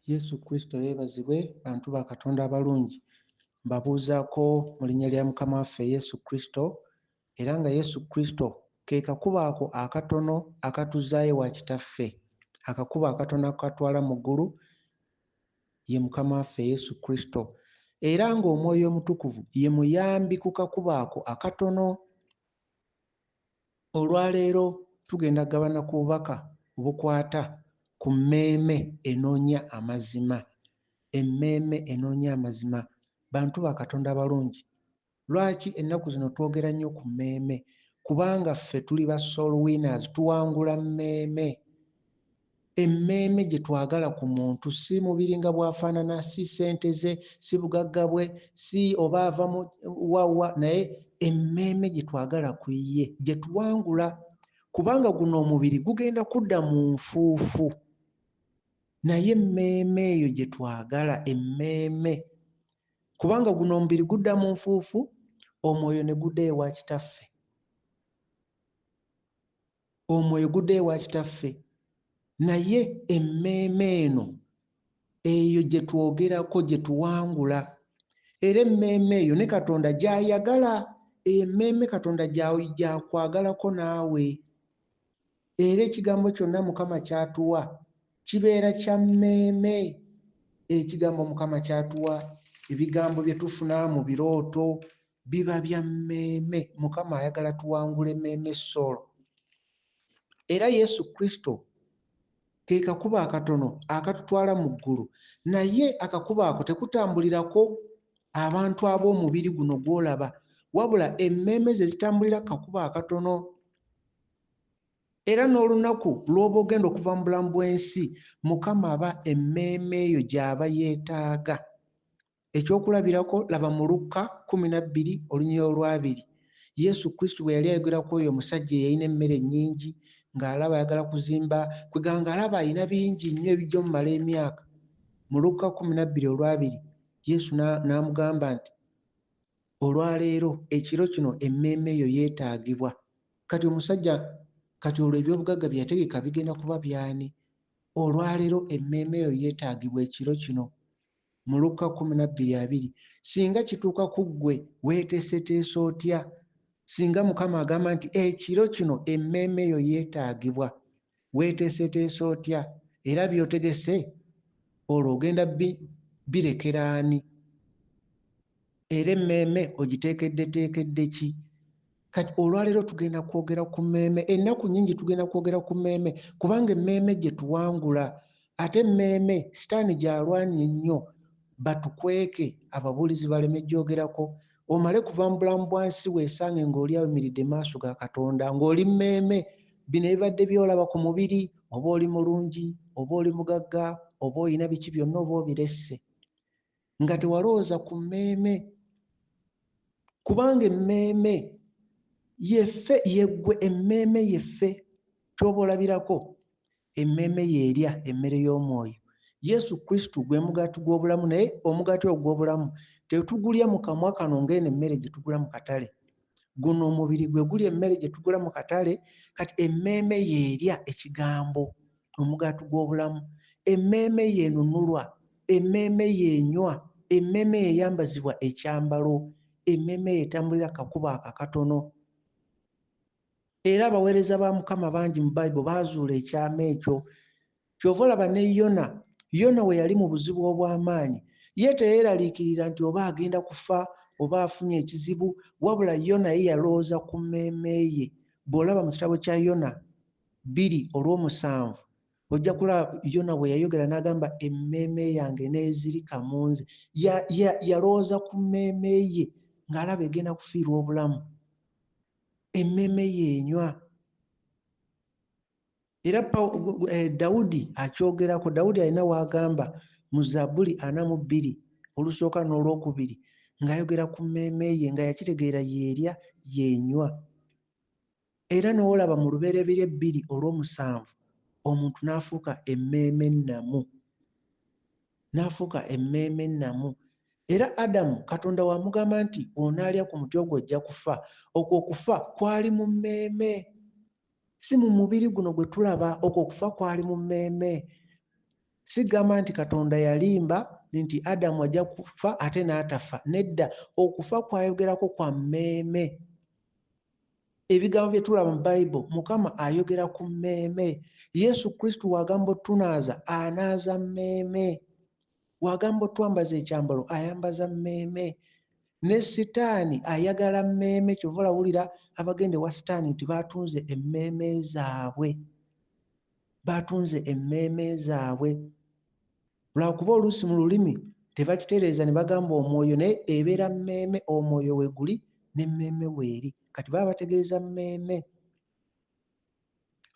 Yesu Kristo yeebazibwe bantu ba Katonda abalungi. Mbabuuzaako mu linnya lya Mukama waffe Yesu Kristo, era nga Yesu Kristo ke kakubo ako akatono akatuzzaayo ewa Kitaffe. Akakubo akatono akatwala mu ggulu ye Mukama waffe Yesu Kristo. Era ng'Omwoyo Omutukuvu ye muyambi ku kakubo ako akatono. Olwaleero tugenda kugabana ku bubaka obukwata ku mmeeme enoonya amazima. Emmeeme enoonya amazima. Bantu ba Katonda abalungi, lwaki ennaku zino twogera nnyo ku mmeeme? Kubanga ffe tuli ba soul winners, tuwangula mmeeme. Emmeeme gye twagala ku muntu si mubiri nga bw'afaanana, si ssente ze, si bugagga bwe, si oba ava mu wa wa, naye emmeeme gye twagala ku ye gye tuwangula, kubanga guno omubiri gugenda kudda mu nfuufu, naye emmeeme eyo gye twagala, emmeeme, kubanga guno omubiri gudda mu nfuufu, omwoyo ne gudda ewa Kitaffe. Omwoyo gudda ewa Kitaffe, naye emmeeme eno eyo gye twogerako, gye tuwangula, era emmeeme eyo ne Katonda gy'ayagala, emmeeme Katonda gy'akwagalako naawe. Era ekigambo kyonna Mukama ky'atuwa kibeera kya mmeeme. Ekigambo Mukama ky'atuwa, ebigambo bye tufuna mu birooto biba bya mmeeme. Mukama ayagala tuwangule mmeeme, soul. Era Yesu Kristo ke kakubo akatono akatutwala mu ggulu, naye akakubo ako tekutambulirako abantu ab'omubiri guno gw'olaba, wabula emmeeme ze zitambulira ku kakubo akatono. Era n'olunaku lw'oba ogenda okuva mu bulamu bw'ensi, Mukama aba emmeeme eyo gy'aba yeetaaga. Ekyokulabirako, laba mu Lukka 12 olunyiriri olwabiri, Yesu Kristo bwe yali ayogera ku oyo omusajja eyalina emmere ennyingi, ng'alaba ayagala kuzimba, kwegamba ng'alaba alina bingi nnyo ebijja omumala emyaka. Mu Lukka 12 olwabiri, Yesu n'amugamba nti, olwaleero, ekiro kino, emmeeme eyo yeetaagibwa. Kati omusajja, kati olwo ebyobugagga bye yategeka bigenda kuba by'ani? Olwaleero emmeeme eyo yeetaagibwa ekiro kino. Mu Lukka 12:20, singa kituuka ku ggwe, weeteeseteese otya? Singa Mukama agamba nti ekiro kino emmeeme eyo yeetaagibwa, weeteeseteese otya? Era by'otegese olwo ogenda birekera ani? Era emmeeme ogiteekeddeteekedde ki? Kati olwaleero tugenda kwogera ku mmeeme. Ennaku nnyingi tugenda kwogera ku mmeeme, kubanga emmeeme gye tuwangula. Ate emmeeme Sitaani gy'alwanye ennyo, batukweke ababuulizi baleme gyogerako. Omale kuva mu bulamu bwa nsi weesange ng'oli ayimiridde mu maaso ga Katonda, ng'oli mmeeme. Bino ebibadde by'olaba ku mubiri, oba oli mulungi, oba oli mugagga, oba olina biki byonna, oba obiresse, nga tewalowooza ku mmeeme. Kubanga emmeeme yeffe, yeggwe emmeeme yeffe. Ky'oba olabirako, emmeeme y'erya emmere y'omwoyo. Yesu Kristo gwe mugaati gw'obulamu, naye omugaati ogwo gw'obulamu tetugulya mu kamwa kano ng'eno emmere gye tugula mu katale. Guno omubiri gwe gulya emmere gye tugula mu katale, kati emmeeme y'erya ekigambo, omugaati gw'obulamu. Emmeeme y'enunulwa, emmeeme y'enywa, emmeeme y'eyambazibwa ekyambalo, emmeeme y'etambulira kakubo ako akatono. Era abaweereza ba Mukama bangi mu Bayibuli baazuula ekyama ekyo. Ky'ova olaba ne Yona, Yona we yali mu buzibu obw'amaanyi, ye teyeeraliikirira nti oba agenda kufa oba afunye ekizibu, wabula Yona ye yalowooza ku mmeeme ye. Bw'olaba mu kitabo kya Yona 2:7, ojja kulaba Yona bwe yayogera n'agamba, emmeeme yange n'ezirika mu nze. Yalowooza ku mmeeme ye ng'alaba egenda kufiirwa obulamu. Emmeeme ye enywa. Era Dawudi akyogerako. Dawudi alina w'agamba mu Zabbuli 42 olusooka n'olwokubiri, ng'ayogera ku mmeeme ye, nga yakitegeera y'erya y'enywa. Era n'olaba mu Lubereberye 2:7, omuntu n'afuuka emmeeme ennamu. N'afuuka emmeeme ennamu. Era Adamu, Katonda wamugamba nti bw'onaalya ku muti ogwo ojja kufa. Okwo okufa kwali mu mmeeme, si mu mubiri guno gwe tulaba. Okwo okufa kwali mu mmeeme. Sigamba nti Katonda yalimba nti Adamu ajja kufa ate n'atafa. Nedda, okufa kw'ayogerako kwa mmeeme. Ebigambo bye tulaba mu Bayibuli, Mukama ayogera ku mmeeme. Yesu Kristo w'agamba otunaaza, anaaza mmeeme. W'agamba otwambaza ekyambalo, ayambaza mmeeme. Ne Sitaani ayagala mmeeme. Kyova olawulira abagenda ewa Sitaani nti baatunze emmeeme zaabwe. Baatunze emmeeme zaabwe. Lwakuba oluusi mu lulimi tebakitereeza ne bagamba omwoyo, naye ebeera mmeeme, omwoyo we guli n'emmeeme weeri. Kati baba bategeeza mmeeme.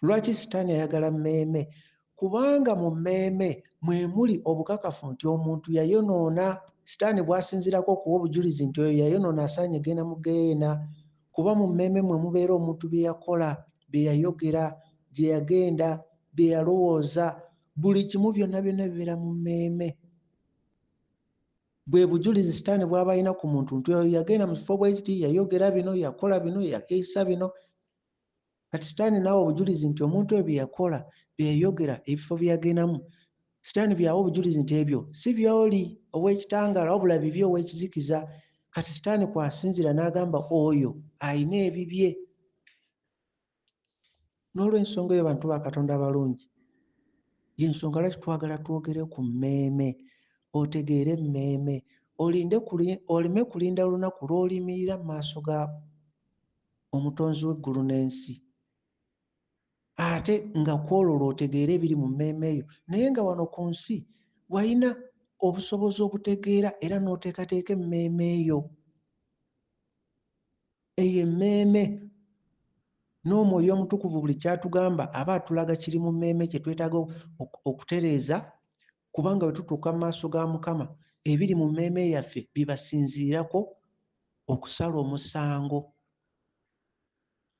Lwaki Sitaani ayagala mmeeme? Kubanga mu mmeeme mwe muli obukakafu nti omuntu yayonoona. Sitaani bw'asinziirako okuwa obujulizi nti oyo yayonoona asaanye genda mu ggeyeena, kuba mu mmeeme mwe mubeera omuntu bye yakola, bye yayogera, gye yagenda, bye yalowooza, buli kimu byonna byonna bibeera mu mmeeme. Bwe bujulizi Sitaani bw'aba alina ku muntu nti oyo yagenda mu kifo bwe kiti, yayogera bino, yakola bino, yakeesa bino. Kati Sitaani n'awa obujulizi nti omuntu oyo bye yakola, bye yayogera, ebifo bye yagendamu, Sitaani by'awa obujulizi nti ebyo si by'oli ow'ekitangaala wabula bibye ow'ekizikiza. Kati Sitaani kw'asinziira n'agamba oyo alina ebibye. N'olw'ensonga eyo bantu ba Katonda abalungi, y'ensonga lwaki twagala twogere ku mmeeme, otegeere emmeeme, oleme kulinda lunaku lw'oliyimirira mu maaso ga Omutonzi w'eggulu n'ensi. Ate nga kw'olwo lw'otegeera ebiri mu mmeeme eyo, naye nga wano ku nsi walina obusobozi obutegeera era n'oteekateeka emmeeme eyo. Eyo emmeeme n'Omwoyo Omutukuvu buli ky'atugamba aba atulaga kiri mu mmeeme kye twetaaga okutereeza, kubanga bwe tutuuka mu maaso ga Mukama, ebiri mu mmeeme yaffe bibasinziirako okusala omusango.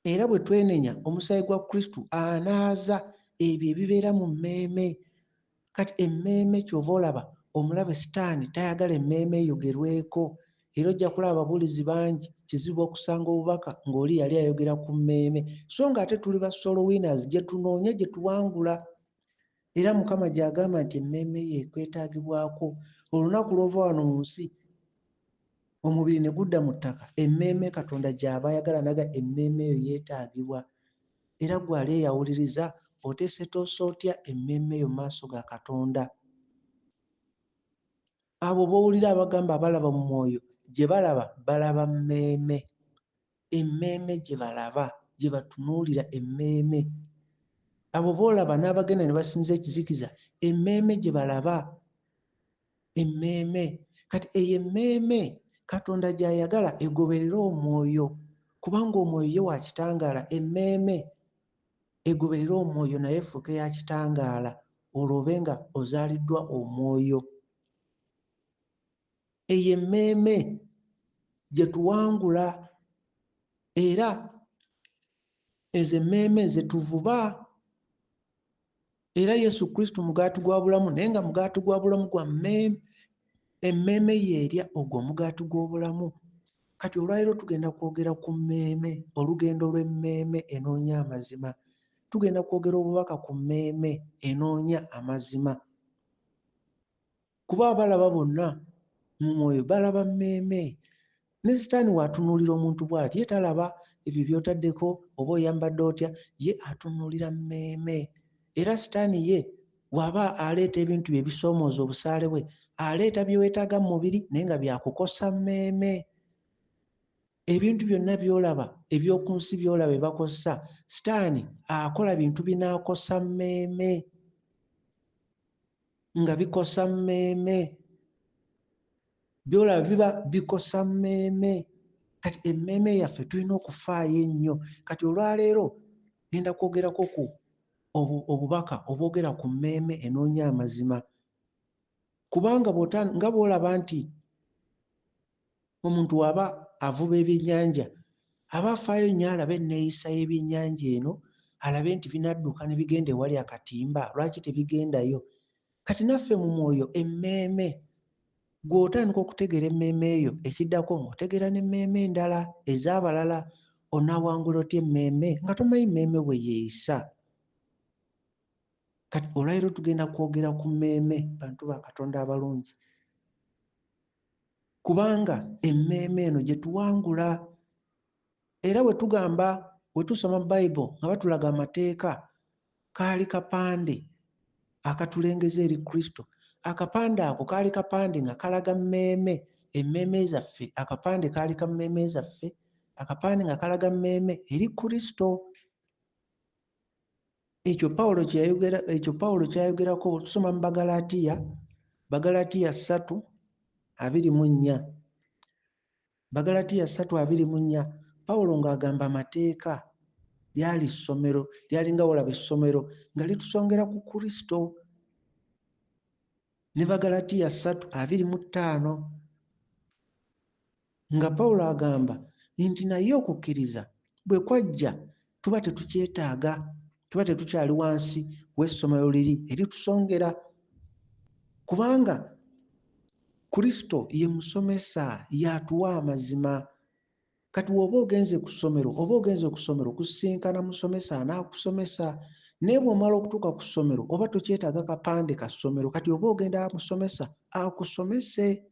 Era bwe twenenya, omusaayi gwa Kristo anaaza ebyo ebibeera mu mmeeme. Kati emmeeme ky'ova olaba omulabe Sitaani tayagala emmeeme eyogerweko. Era ojja kulaba ababuulizi bangi kizibu okusanga obubaka ng'oli yali ayogera ku mmeeme. So ng'ate tuli ba soul winners, gye tunoonya gye tuwangula. Era Mukama gy'agamba nti emmeeme ye ekwetaagibwako. Olunaku lw'ova wano mu nsi, omubiri ne gudda mu ttaka, emmeeme Katonda gy'aba ayagala naga emmeeme eyo yeetaagibwa. Era ggwe ali eyawuliriza, oteeseteese otya emmeeme eyo mu maaso ga Katonda? Abo b'owulira abagamba abalaba mu mwoyo, gye balaba, balaba mmeeme. Emmeeme gye balaba, gye batunuulira emmeeme. Abo b'olaba n'abagenda ne basinza ekizikiza, emmeeme gye balaba, emmeeme. Kati eyo emmeeme Katonda gy'ayagala egoberere omwoyo, kubanga omwoyo ye wa kitangaala. Emmeeme egoberere omwoyo naye efuuke ya kitangaala, olwo obe nga ozaaliddwa omwoyo. Eyo emmeeme gye tuwangula, era ezo emmeeme ze tuvuba. Era Yesu Kristo mugaati gwa bulamu, naye nga mugaati gwa bulamu gwa mmeeme. Emmeeme y'erya ogwo omugaati gw'obulamu. Kati olwaleero tugenda kwogera ku mmeeme, olugendo lw'emmeeme enoonya amazima. Tugenda kwogera obubaka ku mmeeme enoonya amazima. Kuba abalaba bonna mu mwoyo balaba mmeeme. Ne Sitaani w'atunuulira omuntu bw'ati, ye talaba ebyo by'otaddeko oba oyambadde otya, ye atunuulira mmeeme. Era Sitaani ye bw'aba aleeta ebintu bye ebisoomooza obusaale bwe, aleeta bye weetaaga mu mubiri naye nga byakukosa mmeeme. Ebintu byonna by'olaba eby'oku nsi by'olaba bye bakozesa, Sitaani akola bintu binaakosa mmeeme, nga bikosa mmeeme. By'olaba biba bikosa mmeeme. Kati emmeeme yaffe tulina okufaayo ennyo. Kati olwaleero ngenda kwogerako ku obubaka obwogera ku mmeeme enoonya amazima. Kubanga nga bw'olaba nti omuntu bw'aba avuba ebyennyanja, aba afaayo nnyo alabe enneeyisa y'ebyennyanja eno, alabe nti binadduka ne bigenda ewali akatimba, lwaki tebigendayo? Kati naffe mu mwoyo emmeeme, ggwe otandika okutegeera emmeeme eyo, ekiddako ng'otegeera n'emmeeme endala ez'abalala. Onaawangula otya emmeeme nga tomanyi mmeeme bwe yeeyisa? Kati olwaleero tugenda kwogera ku mmeeme, bantu ba Katonda abalungi, kubanga emmeeme eno gye tuwangula. Era bwe tugamba, bwe tusoma Bayibuli nga batulaga amateeka, kaali kapande akatulengeza eri Kristo. Akapande ako kaali kapande nga kalaga mmeeme, emmeeme zaffe. Akapande kaali ka mmeeme zaffe, akapande nga kalaga mmeeme eri Kristo. Ekyo Pawulo kye yayogera, ekyo Pawulo ky'ayogerako, tusoma mu Bagalatiya, Bagalatiya 3:24. Bagalatiya 3:24, Pawulo ng'agamba amateeka lyali ssomero, lyalinga wolaba essomero nga litusongera ku Kristo. Ne Bagalatiya 3:25 nga Pawulo agamba nti naye okukkiriza bwe kwajja tuba tetukyetaaga, tuba tetukyali wansi w'essomero liri eritusongera, kubanga Kristo ye musomesa, y'atuwa amazima. Kati bw'oba ogenze ku ssomero, oba ogenze ku ssomero kusisinkana musomesa anaakusomesa, naye bw'omala okutuuka ku ssomero oba tokyetaaga kapande ka ssomero, kati oba ogenda musomesa akusomese.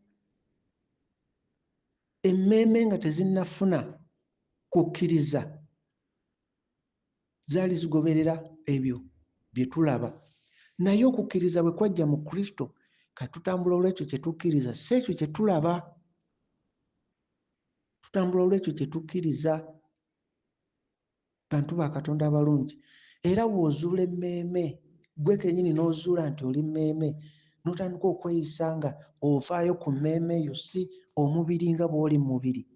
Emmeeme nga tezinnafuna kukkiriza zaali zigoberera ebyo bye tulaba, naye okukkiriza bwe kwajja mu Kristo, kati tutambula olw'ekyo kye tukkiriza, si ekyo kye tulaba. Tutambula olw'ekyo kye tukkiriza. Bantu ba Katonda abalungi, era bw'ozuula emmeeme, ggwe kennyini n'ozuula nti oli mmeeme, n'otandika okweyisa nga ovaayo ku mmeeme eyo, si omubiri nga bw'oli mu mubiri.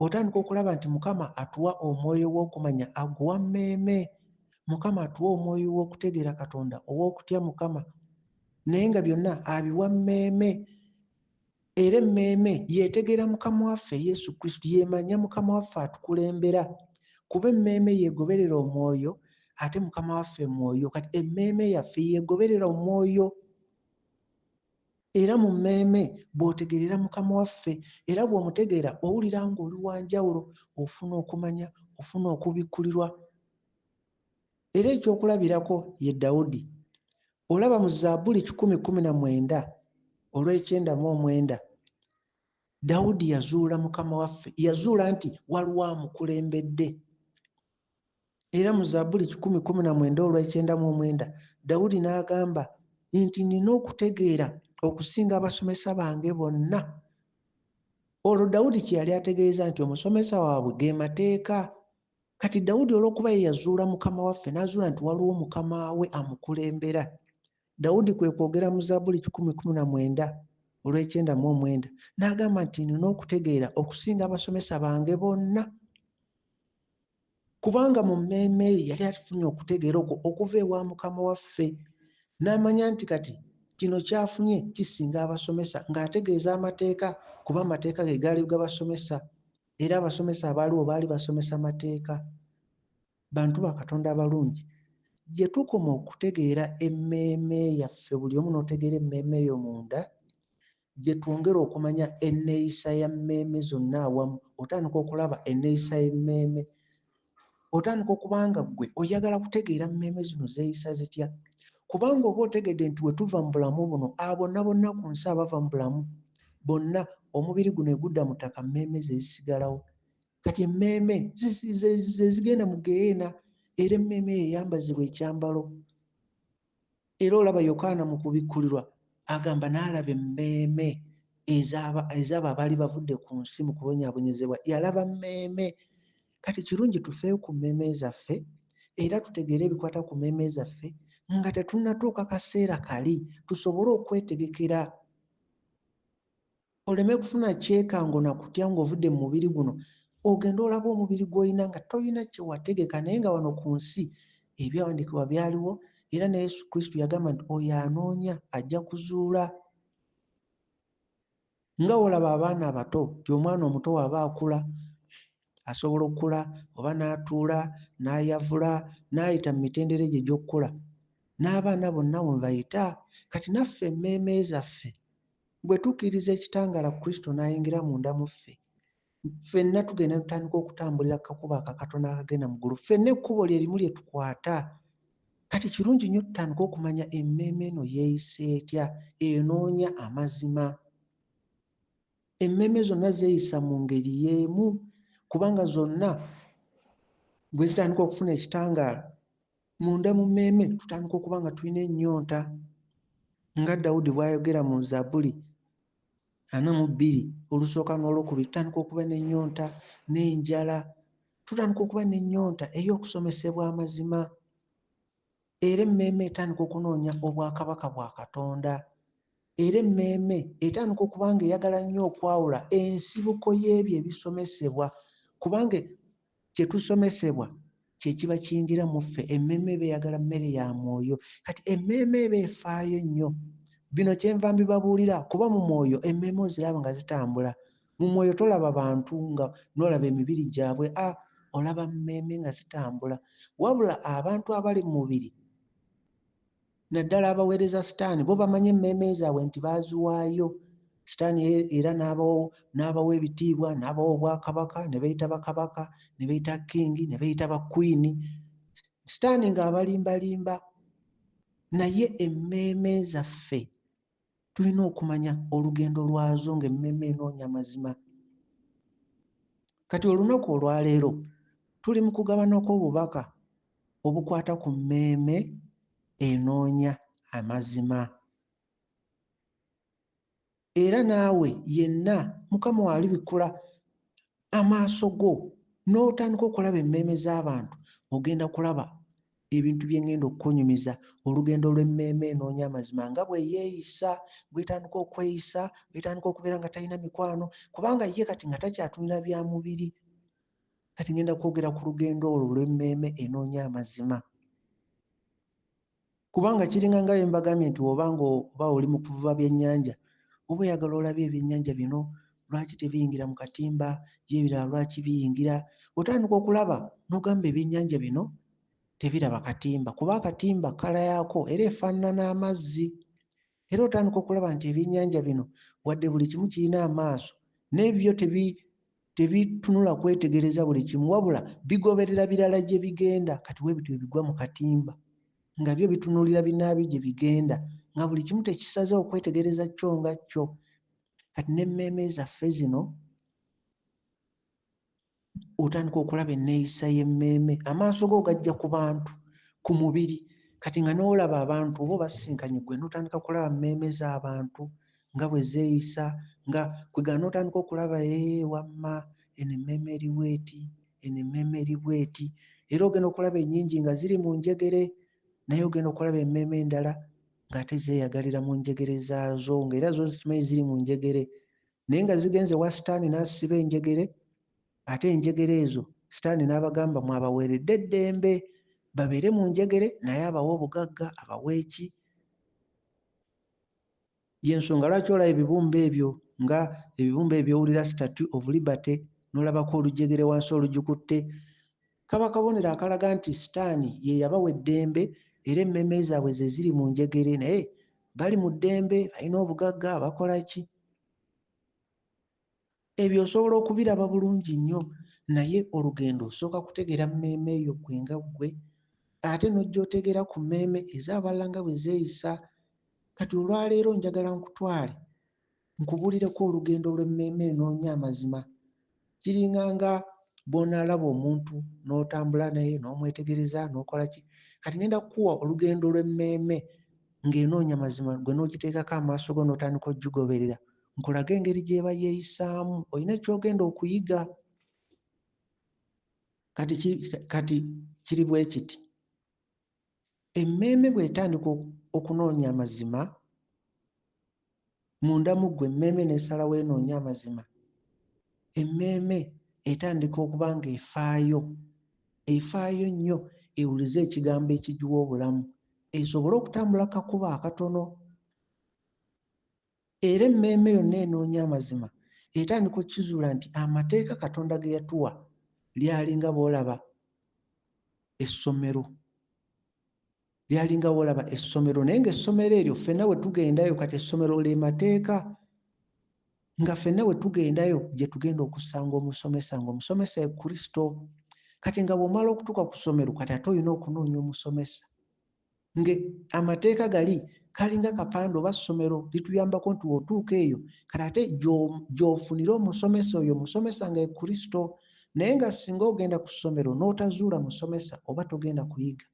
Otandika okulaba nti Mukama atuwa omwoyo w'okumanya, aguwa mmeeme. Mukama atuwa omwoyo w'okutegeera Katonda, ow'okutya Mukama, naye nga byonna abiwa mmeeme. Era emmeeme yeetegeera Mukama waffe Yesu Kristo, yeemanya Mukama waffe atukulembera, kuba emmeeme yeegoberera omwoyo, ate Mukama waffe mwoyo. Kati emmeeme yaffe yeegoberera omwoyo. Era mu mmeeme bw'otegeerera Mukama waffe, era bw'omutegeera owulira ng'oli wa njawulo, ofuna okumanya, ofuna okubikkulirwa. Era ekyokulabirako ye Dawudi. Olaba mu Zabbuli 119 olw'e99, Dawudi yazuula Mukama waffe, yazuula nti waliwo amukulembedde. Era mu Zabbuli 119 olw'e99, Dawudi n'agamba nti nnina okutegeera okusinga abasomesa bange bonna. Olwo Dawudi kye yali ategeeza nti omusomesa waabwe ge mateeka. Kati Dawudi olw'okuba ye yazuula Mukama waffe, n'azuula nti waliwo Mukama we amukulembera, Dawudi kwe kwogera mu Zabbuli 119 olw'e99 n'agamba nti nnina okutegeera okusinga abasomesa bange bonna, kubanga mu mmeeme ye yali afunye okutegeera okwo okuva ewa Mukama waffe, n'amanya nti kati kino ky'afunye kisinga abasomesa, ng'ategeeza amateeka, kuba amateeka ge gaali gabasomesa, era abasomesa abaaliwo baali basomesa mateeka. Bantu ba Katonda abalungi, gye tukoma okutegeera emmeeme yaffe, buli omu n'otegeera emmeeme eyo munda, gye twongera okumanya enneeyisa ya mmeeme zonna awamu. Otandika okulaba enneeyisa y'emmeeme, otandika okuba nga ggwe oyagala kutegeera mmeeme zino zeeyisa zitya, kubanga oba otegedde nti we tuva mu bulamu buno, abo bonna bonna ku nsi abava mu bulamu bonna, omubiri guno egudda mu ttaka, mmeeme ze zisigalawo. Kati emmeeme ze zigenda mu geyeena, era emmeeme eyo eyambazibwa ekyambalo. Era olaba Yokaana mu kubikkulirwa agamba n'alaba emmeeme ez'abo abaali bavudde ku nsi mu kubonyaabonyezebwa, yalaba mmeeme. Kati kirungi tufeeyo ku mmeeme zaffe era tutegeere ebikwata ku mmeeme zaffe nga tetunnatuuka kaseera kali, tusobole okwetegekera. Oleme kufuna kyekango na kutya ng'ovudde mu mubiri guno, ogende olabe omubiri gw'olina nga tolina kye wategeka, naye nga wano ku nsi ebyawandiikibwa byaliwo, era ne Yesu Kristo yagamba nti oyo anoonya ajja kuzuula. Nga w'olaba abaana abato, nti omwana omuto w'aba akula asobola okukula oba n'atuula n'ayavula n'ayita mu mitendera egyo egy'okukula, n'abaana bonna we bayita. Kati naffe emmeeme zaffe bwe tukkiriza ekitangaala Kristo n'ayingira munda mu ffe, ffenna tugenda tutandika okutambulira ku kakubo akakatono akagenda mu ggulu. Ffenna ekkubo lye limu lye tukwata. Kati kirungi nnyo tutandike okumanya emmeeme eno yeeyisa etya, enoonya amazima. Emmeeme zonna zeeyisa mu ngeri y'emu, kubanga zonna bwe zitandika okufuna ekitangaala munda mu mmeeme, tutandika okuba nga tulina ennyonta, nga Dawudi bw'ayogera mu Zabbuli 42 olusooka n'olwokubiri. Tutandika okuba n'ennyonta n'enjala, tutandika okuba n'ennyonta ey'okusomesebwa amazima. Era emmeeme etandika okunoonya obwakabaka bwa Katonda. Era emmeeme etandika okuba nga eyagala nnyo okwawula ensibuko y'ebyo ebisomesebwa, kubanga kye tusomesebwa kye kiba kiyingira mu ffe. Emmeeme eba eyagala mmere ya mwoyo. Kati emmeeme eba efaayo nnyo. Bino kyenva mbibabuulira, kuba mu mwoyo emmeeme oziraba nga zitambula. Mu mwoyo tolaba bantu nga n'olaba emibiri gyabwe, olaba mmeeme nga zitambula. Wabula abantu abali mu mubiri, naddala abaweereza Sitaani, bo bamanyi emmeeme zaabwe nti baaziwaayo Sitaani, era n'abawa ebitiibwa, n'abawa obwakabaka, ne beeyita bakabaka, ne beeyita kingi, ne beeyita bakwiini. Sitaani ng'abalimbalimba. Naye emmeeme zaffe tulina okumanya olugendo lwazo ng'emmeeme enoonya mazima. Kati olunaku olwaleero tuli mu kugabanako obubaka obukwata ku mmeeme enoonya amazima. Era naawe yenna Mukama w'alibikkula amaaso go n'otandika okulaba emmeeme z'abantu, ogenda kulaba ebintu bye ŋŋenda okukunyumiza, olugendo lw'emmeeme enoonya amazima nga bwe yeeyisa, bw'etandika okweyisa, bw'etandika okubeera nga talina mikwano, kubanga ye kati nga takyatunula bya mubiri. Kati ŋŋenda kwogera ku lugendo olwo lw'emmeeme enoonya amazima. Kubanga kiringa nga bwe mbagambye nti bw'oba nga oba oli mu kuvuba byennyanja, oba oyagala olabye ebyennyanja bino lwaki tebiyingira mu katimba, ye ebirala lwaki biyingira. Otandika okulaba n'ogamba ebyennyanja bino tebiraba katimba, kuba akatimba kkala yaako era efaanana amazzi. Era otandika okulaba nti ebyennyanja bino wadde buli kimu kirina amaaso, naye byo tebitunula kwetegereza buli kimu, wabula bigoberera birala gye bigenda. Kati we bityo ebigwa mu katimba nga byo bitunuulira binnaabyo gye bigenda, nga buli kimu tekisaze okwetegereza kyo nga kyo. Kati n'emmeeme zaffe zino otandika okulaba enneeyisa y'emmeeme, amaaso go gajja ku bantu, ku mubiri. Kati nga n'olaba abantu oba obasisinkanye ggwe n'otandika kulaba mmeeme z'abantu nga bwe zeeyisa, nga kwegamba n'otandika okulaba wamma eno emmeeme eri bw'eti, eno emmeeme eri bw'eti. Era ogenda okulaba ennyingi nga ziri mu njegere, naye ogenda okulaba emmeeme endala ng'ate zeeyagalira mu njegere zaazo, ng'era zo zikimanyi ziri mu njegere, naye nga zigenze wa Sitaani n'asiba enjegere. Ate enjegere ezo Sitaani n'abagamba mwabaweeredde eddembe babeere mu njegere, naye abawe obugagga, abawe ki. Y'ensonga lwaki olaba ebibumbe ebyo, nga ebibumbe eby'owulira Statue of Liberty, n'olabako olujegere wansi olugikutte. Kaba kabonero akalaga nti Sitaani ye yabawa eddembe, era emmeeme zaabwe ze ziri mu njegere, naye bali mu ddembe, balina obugagga, bakola ki. Ebyo osobola okubiraba bulungi nnyo, naye olugendo osooka kutegeera mmeeme eyo ggwe nga ggwe, ate n'ojja otegeera ku mmeeme ez'abalala nga bwe zeeyisa. Kati olwaleero njagala nkutwale nkubuulireko olugendo lw'emmeeme enoonya amazima. Kiringa nga bw'onaalaba omuntu n'otambula naye n'omwetegereza n'okola ki. Kati ngenda kukuwa olugendo lw'emmeeme ng'enoonya mazima, ggwe n'ogiteekako amaaso go n'otandika ogigoberera. Nkulage engeri gy'eba yeeyisaamu, olina ky'ogenda okuyiga. Kati kiri bwe kiti. Emmeeme bw'etandika okunoonya amazima, munda mu ggwe emmeeme n'esalawo enoonya amazima, emmeeme etandika okuba ng'efaayo, efaayo nnyo ewulize ekigambo ekigiwa obulamu, esobole okutambula kakubo akatono. Era emmeeme yonna enoonya amazima etandika okukizuula nti amateeka Katonda ge yatuwa lyalinga bw'olaba essomero, lyalinga bw'olaba essomero, naye ng'essomero eryo ffenna bwe tugendayo, kati essomero lye mateeka, nga ffenna bwe tugendayo gye tugenda okusanga omusomesa, ng'omusomesa ye Kristo. Kati nga bw'omala okutuuka ku ssomero, kati ate olina okunoonya omusomesa. Nge amateeka gali kalinga kapande oba ssomero lituyambako nti w'otuuka eyo kati ate gy'ofunira omusomesa oyo musomesa nga ye Kristo. Naye nga singa ogenda ku ssomero n'otazuula musomesa oba togenda kuyiga.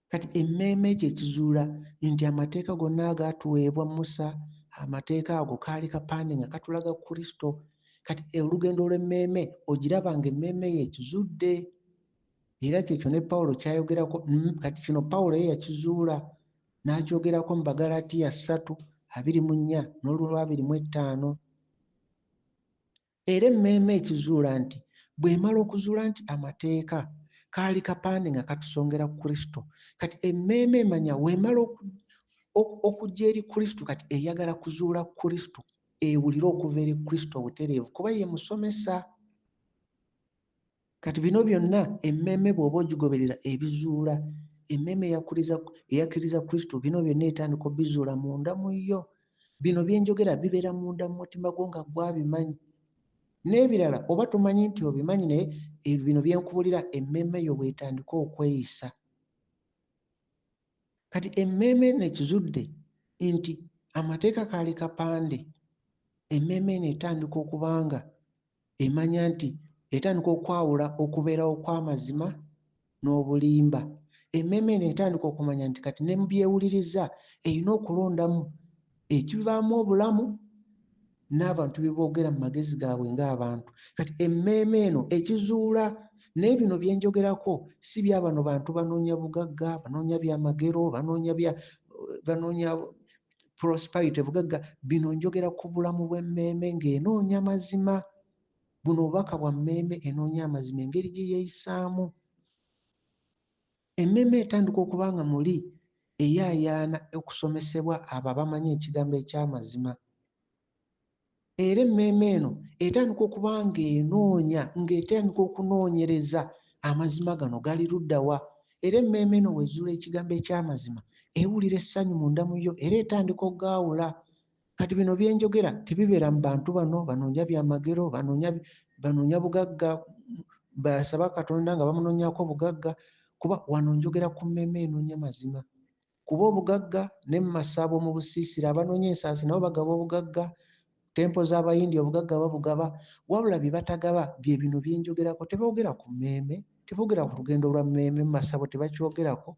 Kati emmeeme ekyo ekizuula nti amateeka gonna agaatuweebwa Musa, amateeka ago kaali kapande nga katulaga Kristo. Kati olugendo lw'emmeeme ogiraba nga emmeeme eyo ekizudde. Era kyekyo ne Pawulo ky'ayogerako. Kati kino Pawulo ye yakizuula n'akyogerako mu Bagalatiya 3:24 n'olwa 25. Era emmeeme ekizuula nti bw'emala okuzuula nti amateeka kaali kapande nga katusongera Kristo, kati emmeeme emanya w'emala okujja eri Kristo, kati eyagala kuzuula Kristo, ewulire okuva eri Kristo obutereevu kuba ye musomesa. Kati bino byonna emmeeme bw'oba ogigoberera ebizuula. Emmeeme eyakkiriza Kristo bino byonna etandika obizuula munda mu yo. Bino bye njogera bibeera munda mu mutima gwo nga gwabimanyi. N'ebirala oba tomanyi nti obimanyi, naye bino bye nkubuulira emmeeme yo bw'etandika okweyisa. Kati emmeeme eno ekizudde nti amateeka kaali kapande, emmeeme eno etandika okuba nga emanya nti etandika okwawula okubeerawo kw'amazima n'obulimba. Emmeeme eno etandika okumanya nti kati ne mu byewuliriza erina okulondamu ekivaamu obulamu n'abantu bye boogera mu magezi gaabwe ng'abantu. Kati emmeeme eno ekizuula. Naye bino bye njogerako si bya bano bantu banoonya bugagga, banoonya byamagero, banoonya prosperity, bugagga. Bino njogera ku bulamu bw'emmeeme ng'enoonya mazima. Buno obubaka bwa mmeeme enoonya amazima, engeri gye yeeyisaamu. Emmeeme etandika okuba nga muli eyaayaana okusomesebwa abo abamanyi ekigambo eky'amazima. Era emmeeme eno etandika okuba ng'enoonya, ng'etandika okunoonyereza amazima gano gali ludda wa. Era emmeeme eno bw'ezuula ekigambo eky'amazima ewulira essanyu munda mu yo, era etandika okugaawula. Kati bino bye njogera tebibeera mu bantu bano banoonya byamagero, banoonya bugagga, basaba Katonda nga bamunoonyaako bugagga, kuba wano njogera ku mmeeme enoonya mazima. Kuba obugagga ne mu masabo mu busiisira abanoonya ensaasi nabo bagaba obugagga, tempo z'Abayindi obugagga babugaba, wabula bye batagaba bye bino bye njogerako. Teboogera ku mmeeme, teboogera ku lugendo lwa mmeeme mu masabo, tebakyogerako.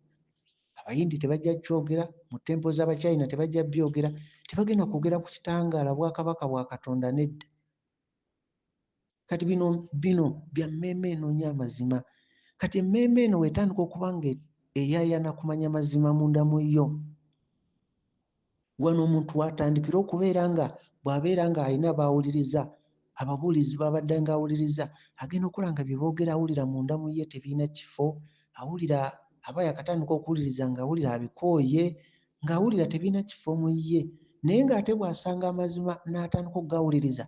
Abayindi tebajja kyogera, mu tempo z'Abachina tebajja byogera, tebagenda kwogera ku kitangaala bwakabaka bwa Katonda nedda. Kati bino bya mmeeme enoonya amazima. Kati emmeeme eno w'etandika okuba nga eyaayana kumanya mazima munda mu yo, wano omuntu w'atandikira okubeera nga bw'abeera ng'alina b'awuliriza, ababuulizi b'abadde ng'awuliriza, agenda okulaba nga bye boogera awulira munda mu ye tebirina kifo, awulira aba yakatandika okuwuliriza ng'awulira abikooye, ng'awulira tebirina kifo mu ye. Naye ng'ate bw'asanga amazima n'atandika okugawuliriza,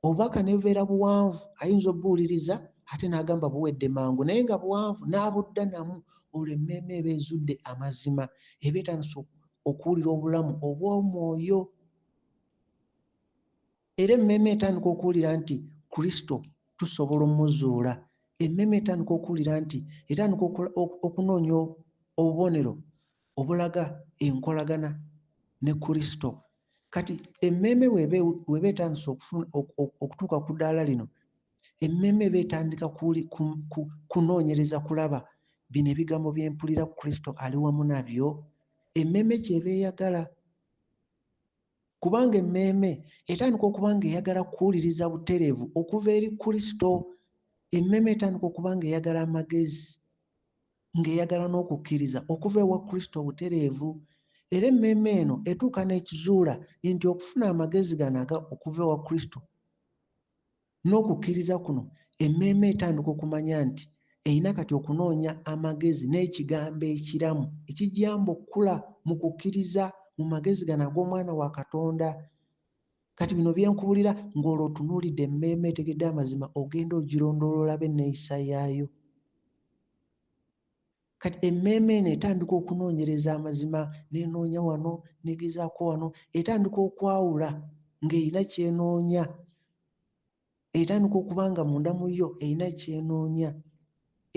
obubaka ne bubeera buwanvu, ayinza obbuwuliriza ate n'agamba buwedde mangu, naye nga buwanvu n'abudda namu. Olwo emmeeme eba ezudde amazima, eba etandise okuwulira obulamu obw'omwoyo. Era emmeeme etandika okuwulira nti Kristo tusobola omuzuula. Emmeeme etandika okuwulira nti etandika okunoonya obubonero obulaga enkolagana ne Kristo. Kati emmeeme bw'eba etandise okutuuka ku ddaala lino, emmeeme eba etandika kunoonyereza kulaba bino ebigambo bye mpulira Kristo ali wamu nabyo. Emmeeme ky'eba eyagala, kubanga emmeeme etandika okuba ng'eyagala kuwuliriza butereevu okuva eri Kristo. Emmeeme etandika okuba ng'eyagala amagezi, ng'eyagala n'okukkiriza okuva ewa Kristo obutereevu. Era emmeeme eno etuuka n'ekizuula nti okufuna amagezi gano aga okuva ewa Kristo n'okukkiriza kuno, emmeeme etandika okumanya nti erina kati okunoonya amagezi n'ekigambo ekiramu ekigiyamba okukula mu kukkiriza mu magezi gano ag'omwana wa Katonda. Kati bino bye nkubuulira ng'olwo otunuulidde emmeeme etegedde amazima, ogenda ogirondoola olabe enneeyisa yaayo. Kati emmeeme eno etandika okunoonyereza amazima, n'enoonya wano, n'egezaako wano, etandika okwawula ng'erina ky'enoonya. Etandika okuba nga munda mu yo erina ky'enoonya.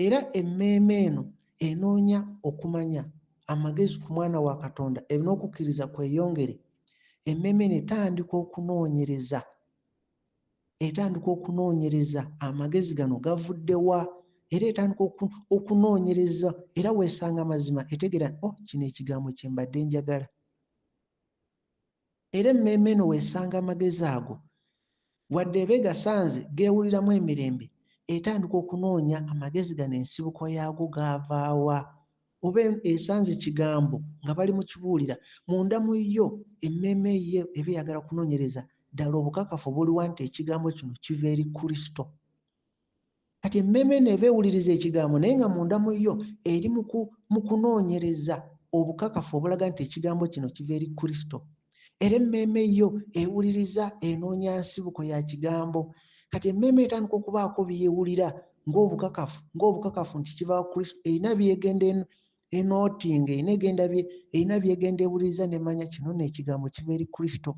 Era emmeeme eno enoonya okumanya amagezi ku mwana wa Katonda n'okukkiriza kweyongere, emmeeme eno etandika okunoonyereza, etandika okunoonyereza amagezi gano gavudde wa, era etandika okunoonyereza, era weesanga amazima etegeera, oh, kino ekigambo kye mbadde njagala. Era emmeeme eno weesanga amagezi ago, wadde eba egasanze geewuliramu emirembe, etandika okunoonya amagezi gano ensibuko yaago gaavaawa. Oba esanze kigambo nga bali mu kibuulira, munda mu yo emmeeme ye eba eyagala kunoonyereza ddala obukakafu buliwa nti ekigambo kino kiva eri Kristo. Kati emmeeme eno eba ewuliriza ekigambo naye nga munda mu yo eri mu kunoonyereza obukakafu obulaga nti ekigambo kino kiva eri Kristo. Era emmeeme yo ewuliriza enoonya nsibuko ya kigambo. Kati emmeeme etandika okubaako by'ewulira ng'obukakafu, ng'obukakafu nti kiva ku Kristo, erina by'egenda enootinga, erina egenda bye, erina by'egenda ewuliriza n'emanya kino nno ekigambo kiva eri Kristo.